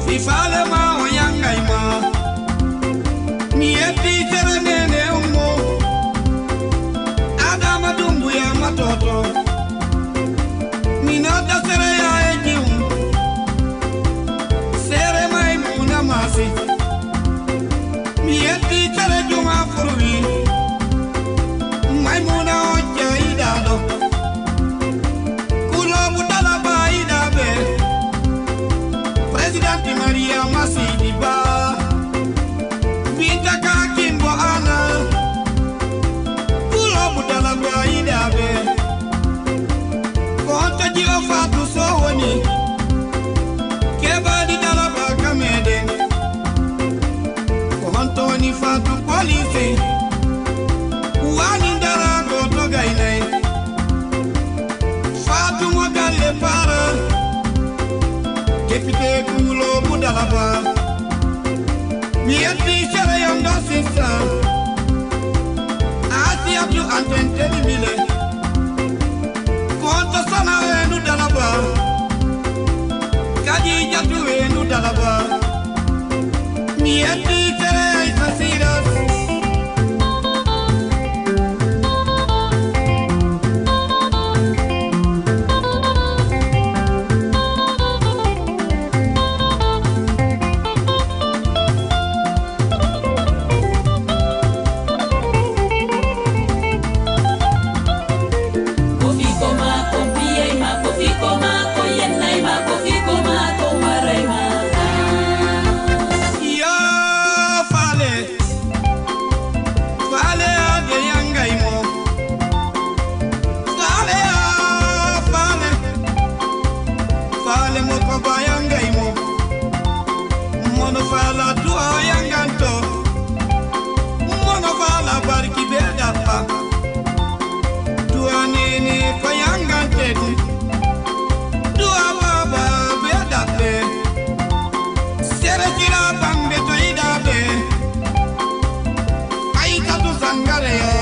Fi faale ma o yangay ma. Mi yetti sere nene ummo. Adama Dumbuya ma toto. Mi nodda sere ya e jiw. Sere Maymuna Masi. Mi yetti sere Juma Furwi. Maymuna o jeyɗaɗo. Kulobu dala bayiɗaɓe. President Maria Masidi Ba. Binta ka Kimbo Ana. Kulobu dala bayiɗaɓe. Ko honto jiɗo Fatu Sow woni? Keɓaɗi dala ba ka meɗen. Ko honto woni Fatu Police? Wani dara goto gaynay. Fatu mo galle para. Député Kulobu dala ba. Mi yetti sere yondo sista. Asiyatu Anten Teli Mile. Konto Sana wenu dala ba. Kadijatu wenu dala ba. Mi yetti sere Aisha Siras. Yaa faale. Faale a de yangay mo. Faale a faale. Faale mo ko ba yangay mo. Mono faala du'a yanganto. Mono faala barki be dappa. Du'a nene ko yangante ɗum. Du'a baba be dappe. Sere jira bambe to idabe. Aïssatou Sangareya,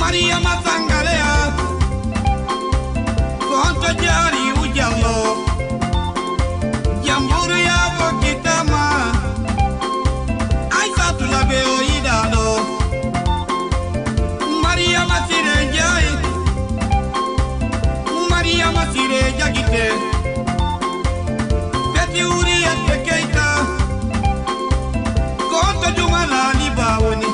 Mariama Sangareya, Konto Jari Ujallo, Jamburu ya Bokitama, Aïssatou Labe o yiɗaɗo, Mariama Sire Jai, Mariama Sire Jagite. Beti Wuriyette Keita, Konto Juma Laali Ba woni.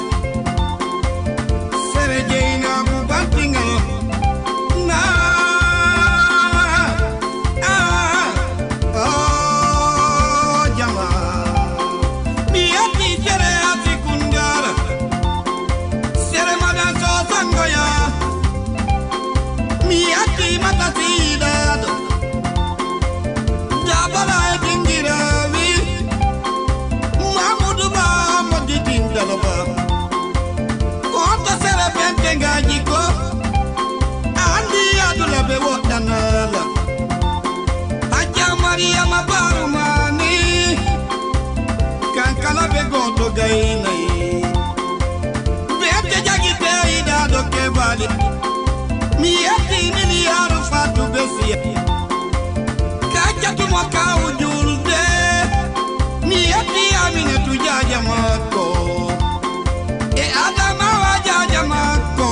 Sere Jeynabu Bantingal. Na, ah, oh, jama. Mi yetti sere Asi Kundara. Sere Madan Sosangoya. Mi yetti mata siɗaɗo. Jabala e dingira wi. Mamudu Ba Modi Dindalo Ba. Konto sere bente ngaji ko. Andi adula be woɗɗanala. Hajja Mariama Barumani. Kankala be goto gaynay. Bete jagi te ida do kebali. Mi yetti miliyaaru Fatu Besiya. Kajjatu mo kawu julde. Mi yetti Aminatu jaaja makko. E Adamawa jaaja makko.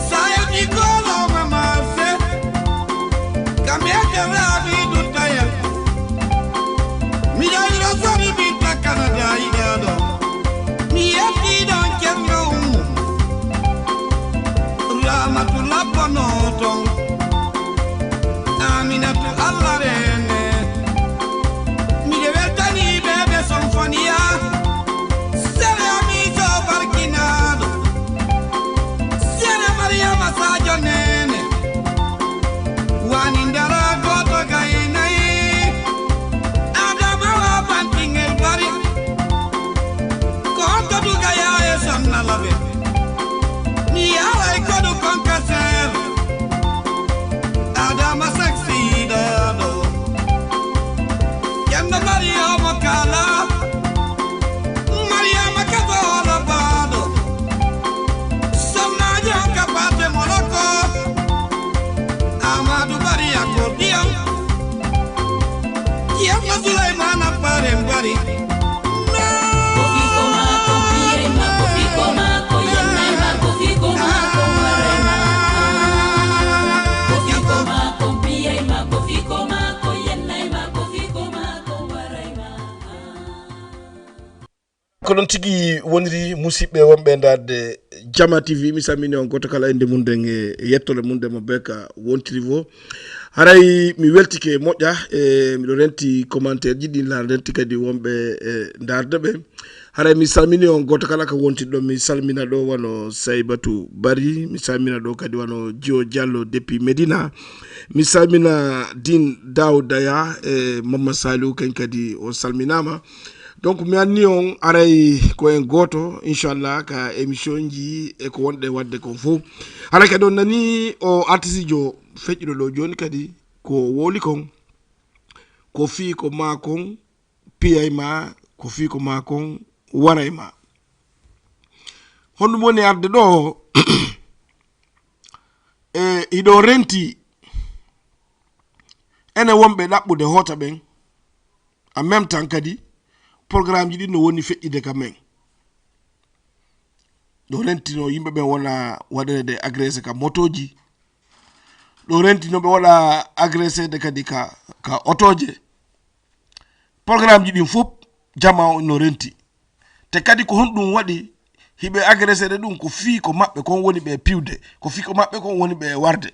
Sayodi golo ma marse. Kamete rabi dutaya. Mi ɗon rosori mi takkana daayiɗaaɗo. Mi yetti ɗon Ceerno Ummu. Ramatu labbono ton. Allah rene. Miɗo weltani ɓe ɓe sonfoniya. Sere amiijo barkinaaɗo. Sere Mariama Sadio Nene. Wani ndara gooto gaynayi. Adama wa bantingel bari. Ko on to duga yaaye sonna labe. Mi yaalay kodu konka seer. Adama saksi ɗaɗo. Yamma Mariama kala. Mariama kato ala baɗo. Sonna jonka pate moloko. Amadu Bari accordion. Ceerno Sulaymana Pare Mbari. Ko fii ko maa ko piyay maa, ko fii ko maa ko yennay maa, ko fii ko maa ko waray maa. Ko fii ko maa ko piyay maa, ko fii ko maa ko yennay maa, ko fii ko maa ko waray maa. Ko ɗon tigi woniri, musidɓe wonɓe ndaarde Jama T V, mi salmini on gooto kala e nde mum nden e yettole mum nden mo bee ka wontiri wo. Haray mi weltike moƴƴa, e miɗo renti commentaire ji ɗin, la renti kadi wonɓe e ndaarde ɓe. Haray mi salmini on gooto kala ka wontirɗo, mi salmina ɗo wano Saybatu Bari, mi salmina ɗo kadi wano Jio Diallo depuis Medina, mi salmina Din Daouda Ya e Mama Saliou, ken kadi on salminama. Donc mi anni on aray ko en gooto, inchallah, ka émission ji e ko wonɗe waɗde kon fof. Haray kadi on nani o artiste jo feƴƴuɗo ɗo jooni kadi ko wowli kon, ko fii ko maa kon piyay maa, ko fii ko maa kon waray maa. Honɗum woni arde ɗo? E hiɗo renti ene wonɓe ɗaɓɓude hoota ɓen, en même temps kadi programme ji ɗin no woni feƴƴude ka men. Ɗo rentino yimɓe ɓen wona waɗeede agressé ka motoji. Ɗo rentino ɓe waɗa agressé de kadi ka, ka otoje. Programme ji ɗin fof jama on no renti. Te kadi ko honɗum waɗi hiɓe agressé de ɗum? Ko fii ko maɓɓe kon woni ɓe piwde, ko fii ko maɓɓe kon woni ɓe warde.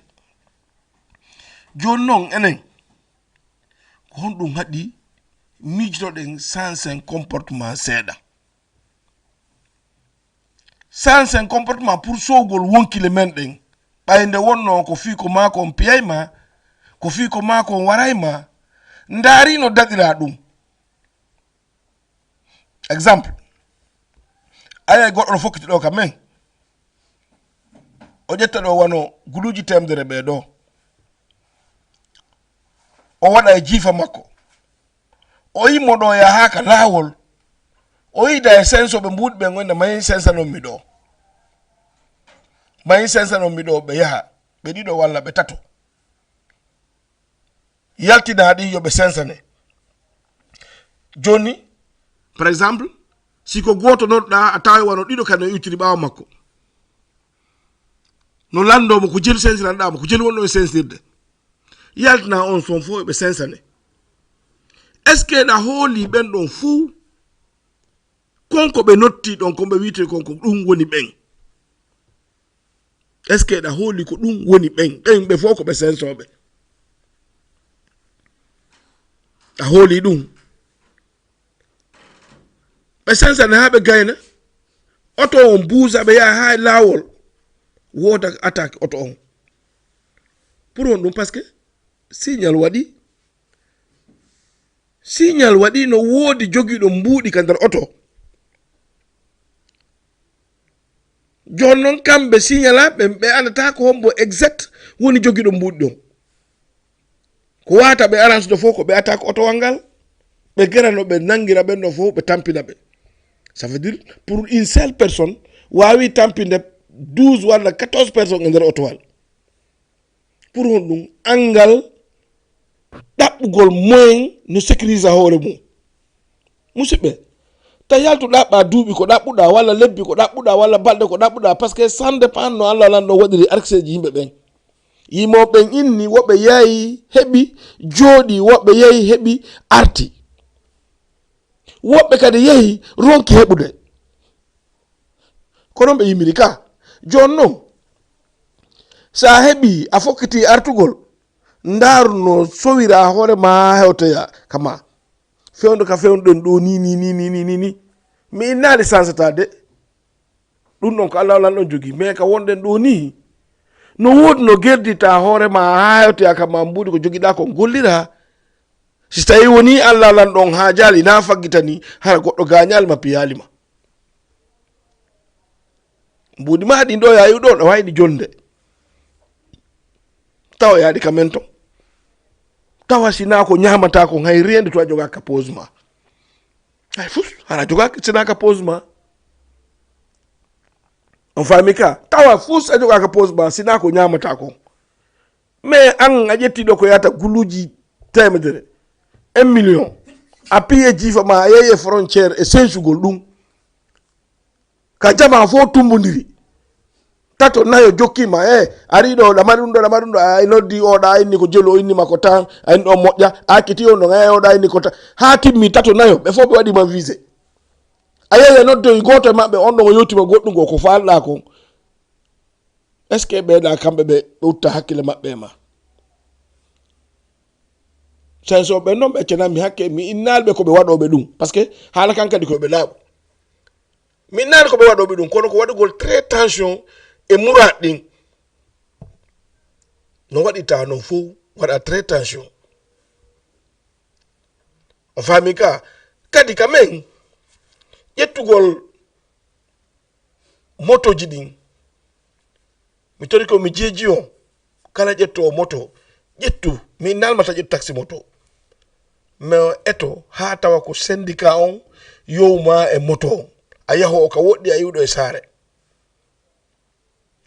Jooni noon enen, ko honɗum haɗi miijotoɗen sansen comportement seeɗa? Sansen comportement pour sowgol wonkile men ɗen, ɓay nde wonno ko fii ko maa kon piyay maa, ko fii ko maa kon waray maa, ndaari no daɗira ɗum. Exemple, ayay goɗɗo no fokkiti ɗo ka men, o ƴetta ɗo wano guluuji temedere ɓe ɗo, o waɗa e jiifa makko, o yimmo ɗo yaha ka laawol, o yiida e sensoɓe mbuuɗi ɓen, o inna mayin sensanon mi ɗo, mayin sensanon mi ɗo, ɓe yaha ɓe ɗiɗo walla ɓe tato. Yaltinaa ɗi yo ɓe sensane. Jooni, par exemple, si ko gooto noɗɗa, a tawi wano ɗiɗo kadi no iwtiri ɓaawo makko. No lanndo mo ko jelu sensiranɗa mo, ko jelu wonɗo e sensirde. Yaltinaa on son fof ɓe sensane. Est-ce que ɗa hooli ɓen ɗon fuu? Kon ko ɓe notti ɗon, ko ɓe wi'ete kon ko ɗum woni ɓen. Est-ce que ɗa hooli ko ɗum woni ɓen? Ɓen ɓe fof ko ɓe sensooɓe. A hooli ɗum? Ɓe sensane haa ɓe gayna. Oto on buusa, ɓe yaha haa e laawol. Wooda attaque oto on. Pour on ɗum, parce que signal waɗi. Signal waɗi no woodi jogiiɗo mbuuɗi ka nder oto. Jooni noon kamɓe signala ɓe, ɓe anndataa ko hombo exact woni jogiiɗo mbuuɗi ɗon. Ko wata ɓe arrange ɗo fof ko ɓe attaque otowal ngal, ɓe gara no ɓe nanngira ɓen ɗo fof, ɓe tampina ɓe. Ça veut dire, pour une seule personne, waawi tampinde douze walla quatorze personnes e nder otowal. Pour honɗum? Anngal ɗaɓɓugol moyen no sécurisa hoore mum. Musidɓe, ta yaltu ɗaɓɓa duuɓi ko ɗaɓɓuɗa, walla lebbi ko ɗaɓɓuɗa, walla balɗe ko ɗaɓɓuɗa, parce que ça dépend no Allah lanɗo waɗiri arkiseeji yimɓe ɓen. Yimooɓe ɓen inni, woɓɓe yahi heɓi, jooɗi, woɓɓe yahi heɓi, arti. Woɓɓe kadi yahi, ronki heɓude. Ko ɗon ɓe yimiri ka. Jooni non, so a heɓii, a fokkitii artugol, Ndaaru no sowira hoore ma haa hewtoya kama. Fewndo ka fewndo ɗen ɗo ni, ni, ni, ni, ni, ni, ni. Mi innaali sansata de. Ɗum ɗon ko Allah lan ɗon jogi. Mais ka wonɗen ɗo ni, no woodi no gerdita hoore ma haa hewtoya kama mbuuɗi ko jogiɗa kon gollira. Si tawi woni Allah lan ɗon haa jaali na faggitani, hara goɗɗo gañaali ma piyaali ma. Mbuuɗi ma ɗin ɗo yaayu ɗo, ɗo wayni jonde. Tawa yaadi ka men ton. Tawa sina ko ñamata ko hay rien de to a joga ka pause ma. Hay fus, hara joga sina ka pause ma. On faami ka? Tawa fus a joga ka pause ma, sina ko ñamata ko. Mais an a ƴetti ɗo ko yata guluji temedere. Un million. A piye jiifa ma, a yeyi e frontière e sensugol ɗum. Ka jama fof tumbondiri. Tato nayo jokkima, e, ari ɗo, ɗama ɗum ɗo, ɗama ɗum ɗo, a noddi o, ɗa inni ko jelu, o inni ma ko tan, a inni ɗo moƴƴa, a kiti on ɗon, e, o ɗa inni ko tan. Ha timmi tato nayo, ɓe fof ɓe waɗi ma visé. A yehi a noddoyi gooto e maɓɓe, on ɗon o yewtima goɗɗum ko, ko faalɗa kon. Est-ce que ɓeeɗa kamɓe ɓe, ɓe utta hakkille maɓɓe e ma? Sen so ɓe noon ɓe accanammi hakke, mi innaali ɓe ko ɓe waɗooɓe ɗum. Parce que haala kan kadi ko ɓe laaɓu. Mi innaali ko ɓe waɗooɓe ɗum, kono ko waɗugol très tension e muraad ɗin. No waɗirta noon fof, waɗa très tension. On faami ka? Kadi ka men, ƴettugol motoji ɗin. Mi tori ko mi jeeji on, kala ƴetto moto, ƴettu, mi innalmata ƴettu taxi moto. Mais eto, haa tawa ko syndicat on yowma e moto on. A yaho o ka woɗɗi a iwɗo e saare.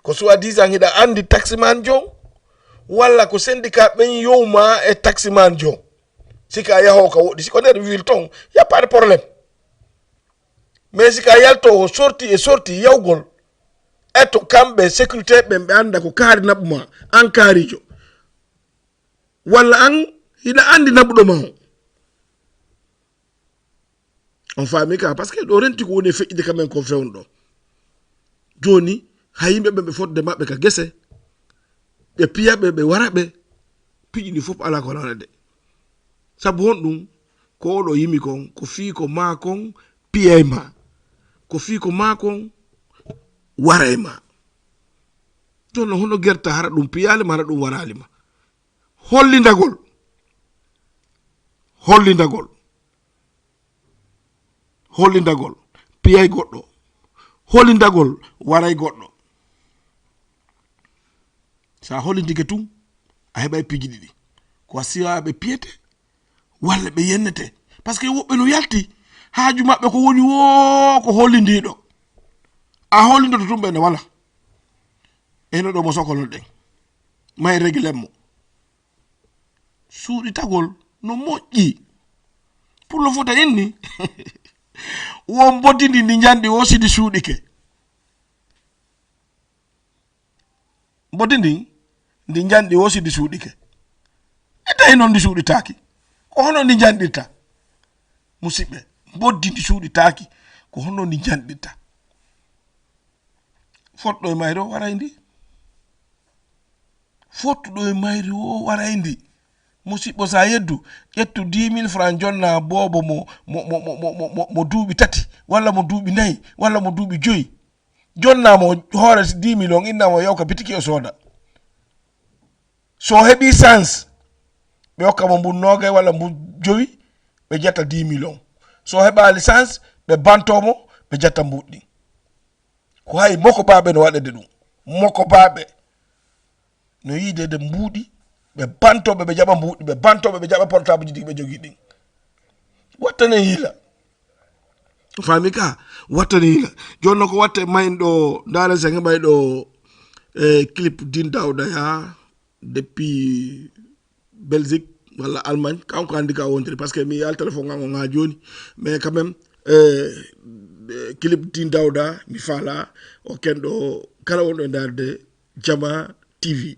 Ko soi-disant hiɗa anndi taximan jon, walla ko syndicat ɓen yowma e taximan jon. Sika a yaho ka woɗɗi, siko nder ville ton, y a pas de problème. Mais sika yalto o sorti e sorti yawgol, eto kamɓe sécurité ɓen ɓe annda ko kaari naɓu ma, an kaarijo. Walla an hiɗa anndi naɓuɗo ma o. On faami ka, parce que ɗo renti ko woni e feƴƴude ka men kon fewndo. Jooni, hay yimɓe ɓen ɓe fodde maɓɓe ka gese, ɓe piya ɓe, ɓe wara ɓe, piiji ɗi fof alaa ko alaa de. Sabu honɗum? Ko oɗo yimi kon, ko fii ko maa kon piya e ma. Ko fii ko maa kon wara e ma. Jooni non, hono gerta hara ɗum piyaali ma, hara ɗum waraali ma. Hollindagol. Hollindagol. Hollindagol. Piyay goɗɗo. Hollindagol. Waray goɗɗo. Sa hollindike tun, a heɓay piiji ɗiɗi. Ko a siwa ɓe piyete, walla ɓe yennete. Parce que woɓɓe no yalti, haaju maɓɓe ko woni woo ko hollindiɗo. A hollindoto tun ɓe ne wala. Eno ɗo mo sokolon ɗen. May regilen mo. Suuɗitagol no moƴƴi. Pullo fota inni. Won mboddi ndi ndi njanɗi o sidi suuɗike. Mboddi ndi ndi njanɗi o sidi suuɗike. E tawi noon ndi suuɗitaaki. Ko hono ndi njanɗirta? Musidɓe, mboddi ndi suuɗitaaki. Ko hono ndi njanɗirta? Fotɗo e mayri o waray ndi. Fottuɗo e mayri o waray ndi. Musidɗo, sa yeddu, ƴettu dix mille francs, jonna boobo mo, mo, mo, mo, mo, mo, mo, mo duuɓi tati, walla mo duuɓi nayi, walla mo duuɓi joyi. Jonna mo hoore dix mille on, inna mo yawka bitiki o sooda. So heɓi chance, ɓe hokka mo mbuɗ noogay walla mbuɗ jowi, ɓe jetta dix mille on. So heɓaali chance, ɓe banto mo, ɓe jetta mbuɗ ɗin. Ko hay moko baaɓe no waɗede ɗum. Moko baaɓe no yiide de mbuuɗi, ɓe bantoɓe, ɓe jaɓa mbuuɗi, ɓe bantoɓe, ɓe jaɓa portable ji ɗi ɓe jogii ɗin. Wattane hiila. Faami ka? Wattane hiila. Jooni noon ko watte mayin ɗo, ndaaren sen heɓay ɗo, eh, clip Din Dawda ya depuis Belgique walla Allemagne, kanko anndi ka wontiri, parce que mi yal téléphone ngal on haa jooni. Mais quand même, eh, eh, clip Din Dawda, mi faala, o ken ɗo, kala wonɗo e ndaarde Jama T V.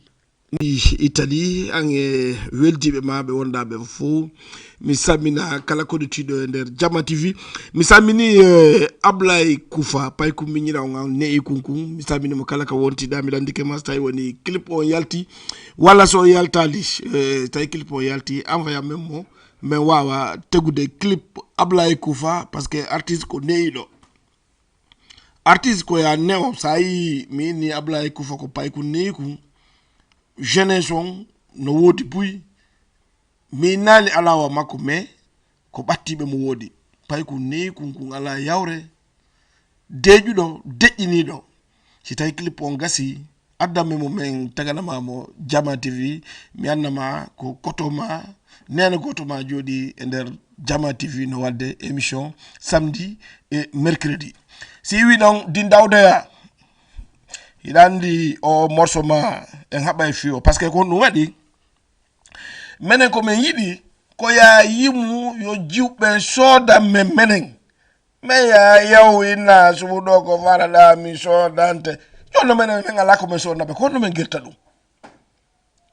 Italie, an e weldiiɓe ma ɓe wonɗaa ɓe fof. Mi salmina kala koɗotiiɗo e nder Jama T V. Mi salmini eh, Ablay Kufa, pay kum miñira on an ne'i kunkun. Mi salmini mo kala ka wontiɗa, mi landike ma so tawi woni clip on yalti, walla so yaltali, eh, tawi clip on yalti, envoya men mo, men wawa tegude clip Ablay Kufa, parce que artiste ko ne'iɗo. Artiste ko ya ne'o, sa yi mi inni Ablay Kufa ko pay kun ne'i kun. Jeunesse on no woodi buy. Mi naali alawa makko, mais ko ɓattiɓe mo woodi. Pay kun ne'i kun, kun ala yawre. Deƴuɗo, deƴƴiniɗo. Si tawi clip on gasi, addamme mo men taganama mo Jama T V, mi annama ko koto ma, nena goto ma jooɗi e nder Jama T V no wadde émission samedi e mercredi. Si wi ɗon din dawdaya, hiɗa andi o morceau ma en haɓa e fiyo, parce que ko ɗum waɗi. Menen ko min yiɗi ko ya yimu yo jiwɓe soodan men menen. Mais ya yaw inna suɓu ɗo ko falaɗa mi soodante. Jonno menen min ala ko min soodnaɓe, ko honno min girta ɗum?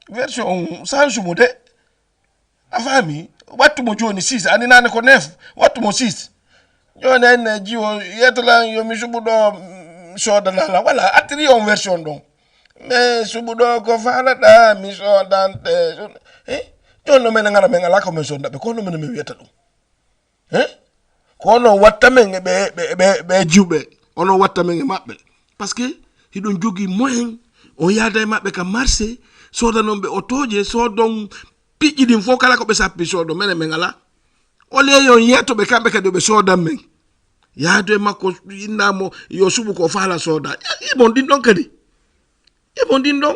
Version sansu mo de. A faami? Wattu mo jooni six, ani nane ko neuf, wattu mo six. Jooni en ne jiwo yetala yo mi suɓu ɗo, mm, soodana lan. Wala, attiri on version ɗon. Mais suɓu ɗo ko falaɗa mi soodante. Eh? Jonno menen ngara men ala ko men soodnaɓe, ko honno menen min wiyata ɗum? Eh? Ko onon watta men e ɓe, ɓe, ɓe, ɓe jiwɓe. Onon watta men e maɓɓe. Parce que hiɗon jogii moyen, on yaada e maɓɓe ka marché, soodanon ɓe otooje, soodon piƴƴi ɗin fof kala ko ɓe sappi soodo, menen men ala. O leeyi on yeeto ɓe kamɓe kadi ɓe soodan men. Yaadu e makko innamo yo suɓu ko faala sooda. Ibon ɗin ɗon kadi. Ibon ɗin ɗon.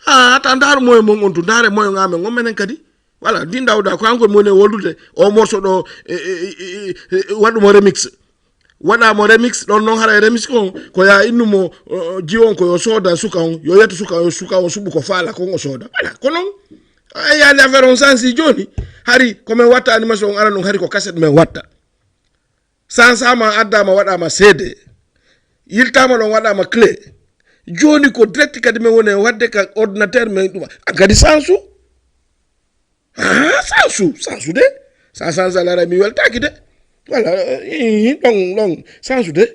Ha, ta ndaaru moyen mon on tu, ndaare moyen amen on menen kadi. Voilà, din dawda ko an ko moni e woldude o morceau ɗo e, e, e, e, e, waɗu mo remix. Waɗa mo remix, ɗon noon hara e remix kon, ko ya innu mo, o, o, jiwo on ko yo sooda suka on, yo yetto suka on, suka on suɓu ko faala kon o sooda. Voilà, ko noon. A yaali affaire on sansi jooni. Hari ko men watta animation on ara ɗum, hari ko cassette men watta. Sansama addama waɗama C D. Yiltama ɗon waɗama clé. Jooni ko direct kadi men woni e waɗde ka ordinateur men ɗum. An kadi sansu. Ah, sansu, sansu de. Sa sansu alara mi weltaki de. Voilà, eh, ɗon, ɗon, sansu de.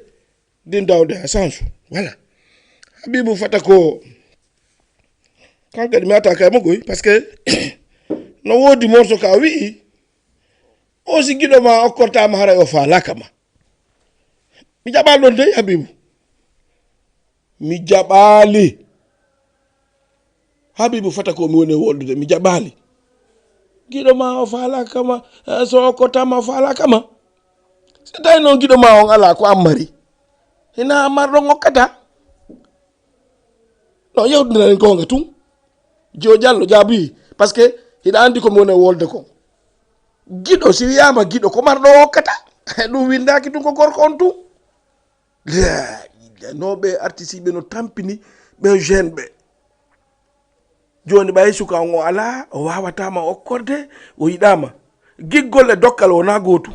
Din dawde a sansu. Voilà. Habibu fata ko kan kadi mi ata kay mo goy, parce que no woodi morceau ka wi'i, o si giɗo ma okkortama haray o faalaka ma. Mi jaɓaali ɗon dey, Habibu. Mi jaɓaali. Habibu fata ko mi woni e woldude, mi jaɓaali. Giɗo ma o faalaka ma, eh, so okkortama o faalaka ma. Si tawi noon giɗo ma on ala ko an mari, hina marɗon okkata. No yewtidiraen goonga tun. Jiyo Jallo jaabi, parce que hiɗa andi ko mi woni e wolde kon. Giɗo, si wiyama giɗo, ko marɗo okkata. Ɗum windaki tun ko gorko on tun. La ilaha, no ɓe artisiɓe no tampini ɓe jeune ɓe. Joni ɓay suka on o ala, o wawatama okkorde, o yiɗama. Giggol e dokkal wona gootu.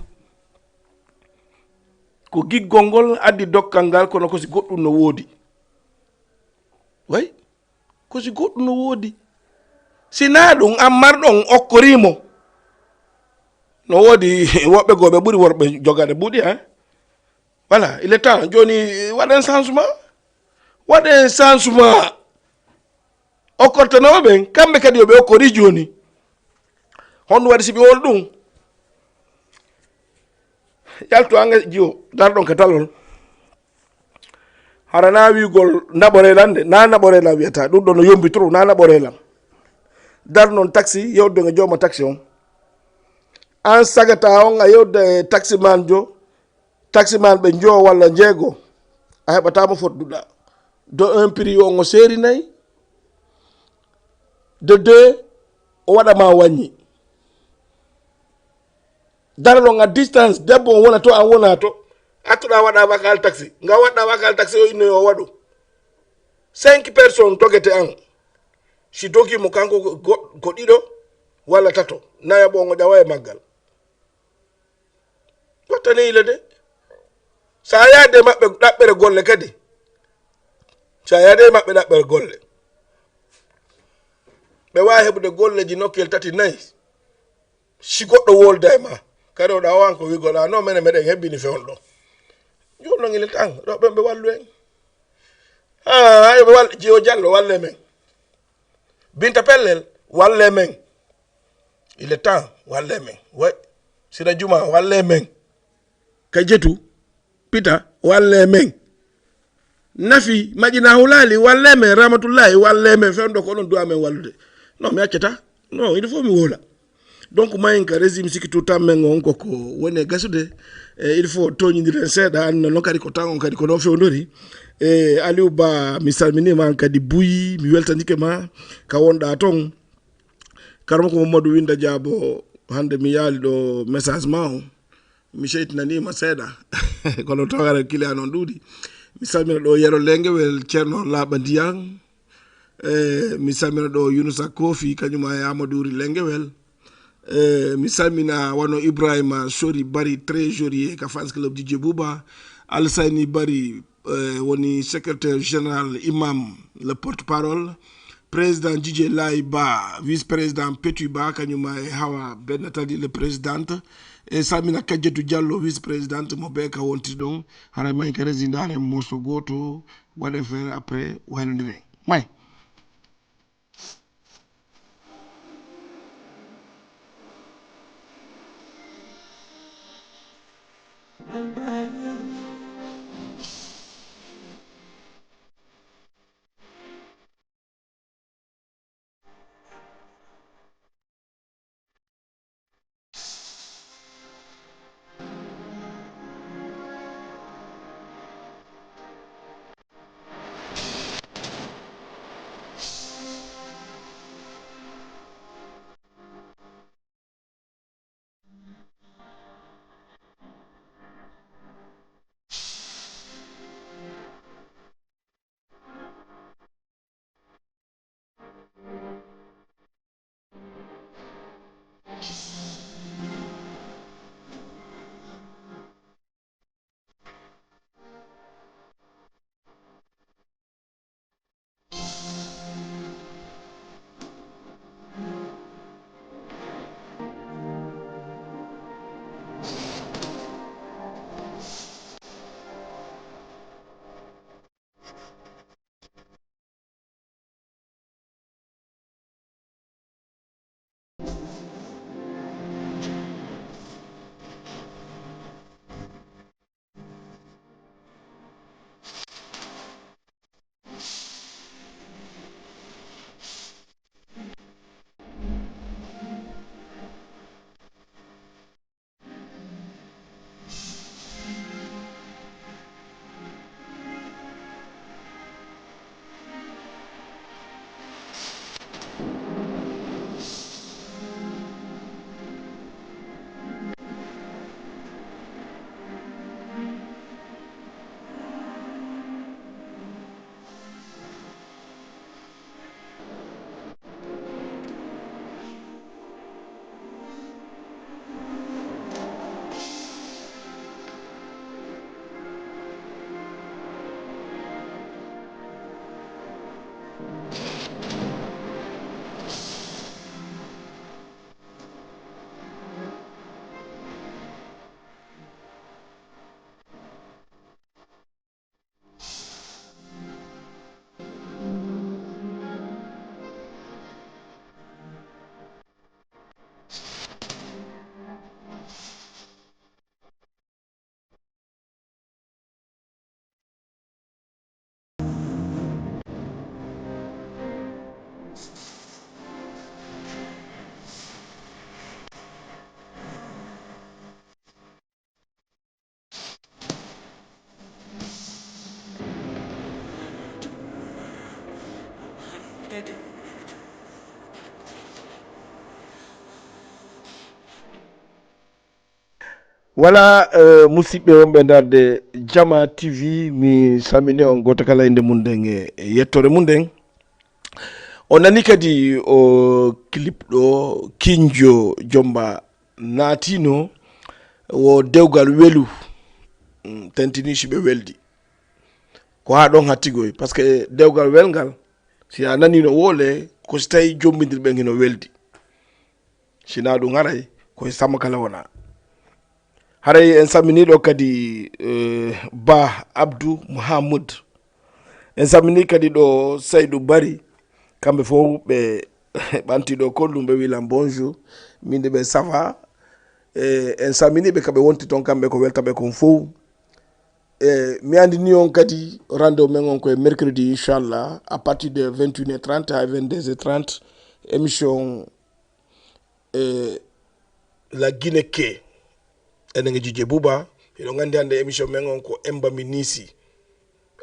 Ko giggol ngol addi dokkal ngal, kono ko si goɗɗum no woodi. Way, ko si goɗɗum no woodi. Si na ɗum an marɗon okkorimo. No woodi woɓɓe goo ɓe ɓuri worɓe jogade buuɗi, hein? Voilà, il est temps. Joni waɗen changement. Waɗen changement. Okkortanoɓe ɓen, kamɓe kadi yo ɓe okkori joni. Honɗum waɗi si ɓe wol ɗum? Yaltu anga jiwo, darɗon ka talol. Hara na wiigol naɓoree lan de, na naɓoree lan wiyata. Ɗum ɗo no yombi trop, na naɓoree lan. Dar non taxi, yewde e jooma taxi on. An sagata on a yewde e taximan jo, taximan ɓe njo walla njeego, a heɓata mo fodduɗa. De un, prix on o seeri nayi. De deux, o waɗa ma wàññi. Dara ɗon à distance, debbo on wona to, an wona to. Attuɗa waɗa wakal taxi. Nga waɗa wakal taxi o inno yo waɗu. Cinq personnes togete an. Si dogi mo kanko ko, ko, ko ɗiɗo walla tato. Nayaɓo on o ƴawa e maggal. Wattane ile de. Sa yaade maɓɓe ɗaɓɓere golle kadi. Sa yaade maɓɓe ɗaɓɓere golle. Ɓe waawi heɓude golleeji nokkel tati, nayi. Si goɗɗo wolda e ma, kadi oɗa wawan ko wigol, a non, menen meɗen hebbini fewndo ɗo. Jooni non, il est temps, ɗo ɓen ɓe wallu en. Ah, yo ɓe wal-, Jiyo Jallo, walle men. Binta Pellel, walle men. Il est temps, walle men. Way, Sira Juma, walle men. Ka Jetu, Pita, walle men. Nafi, Majina Hulali, walle men. Ramatullahi, walle men. Fewndo ko onon duwa men wallude. Non, mi accata. Non, il faut mi wola. Donc, mayen ka régime siki tout temps men on ko, ko woni e gasude. E, il faut toñindiren seeɗa, anna non kadi ko tan on kadi ko non fewndori. E, Aliou Ba, mi salminima an kadi Buy, mi weltanike ma, ka wonɗa ton. Karamoko Mamadou Winda Diabo, hande mi yaali ɗo message ma on. Mi seytinanima seeɗa. Kono tawara kiliya non ɗuuɗi. Mi salmina ɗo Yero Lengewel, Ceerno Laaɓa Ndiyan. E, mi salmina ɗo Yunusa Kofi, kañum e Amadou Ri Lengewel. E, mi salmina wano Ibrahima Sori Bari, trésorier ka fans club Didier Bouba. Alsayni Bari, e, woni secrétaire général imam, le porte-parole. Président Didier Laye Ba, vice-président Petit Ba, kañum e Hawa Bennatali, le présidente. E salmina Kajjatu Diallo, vice-présidente mo be ka wontiri ɗon. Hara may ka résidare moso goto, waɗe feere après, waynondiren. May. Voilà, euh, musidɓe wonɓe darde Jama T V, mi salmini on gooto kala innde mum nden e, e yettoore mum nden. On nani kadi o clip ɗo Kinjo Jomba naatino, wo dewgal welu, mm, tentini si ɓe weldi. Ko haa ɗon hattigoy, parce que dewgal welngal, si a nani no wole, ko si tawi jombindirɓe hino weldi. Sina ɗum haray koye sama kala wona. Haray en samminiɗo kadi eh, ba abdou mouhamoud. En sammini kadi ɗo saydu bari, kamɓe fof ɓe ɓanti ɗo kollum ɓe wilan bonjour. Min de ɓe sava. E en samminiɓe kaɓe wonti toon kamɓe ko weltaɓe kon fof. E mi andini on kadi rendez-vous men on koye mercredi inchallah à partir de vingt une heures trente à vingt deux heures trente. Émission e la guinée ke enen e jije buba. Hiɗo gandi hannde émission men on ko emba mi nisi.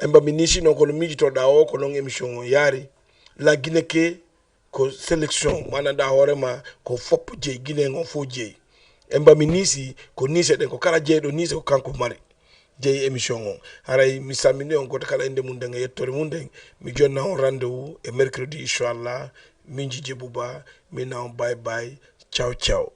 Emba mi nisi noon kono miijitoɗa o ko noon émission on yaari. La guinée ke ko sélection mananɗa hoorema ko foppo jeeyi guinée on fof jeeyi. Emba mi nisi ko nise ɗen ko kala jeeyɗo nise ko kanko mari jeeyi émission on. Haray mi sammini on goto kala inde mum nden e yettore mum nden. Mi jonna on rendez-vous e mercredi inchallah. Min jije buba. Min na on bay bay. Ciao ciao.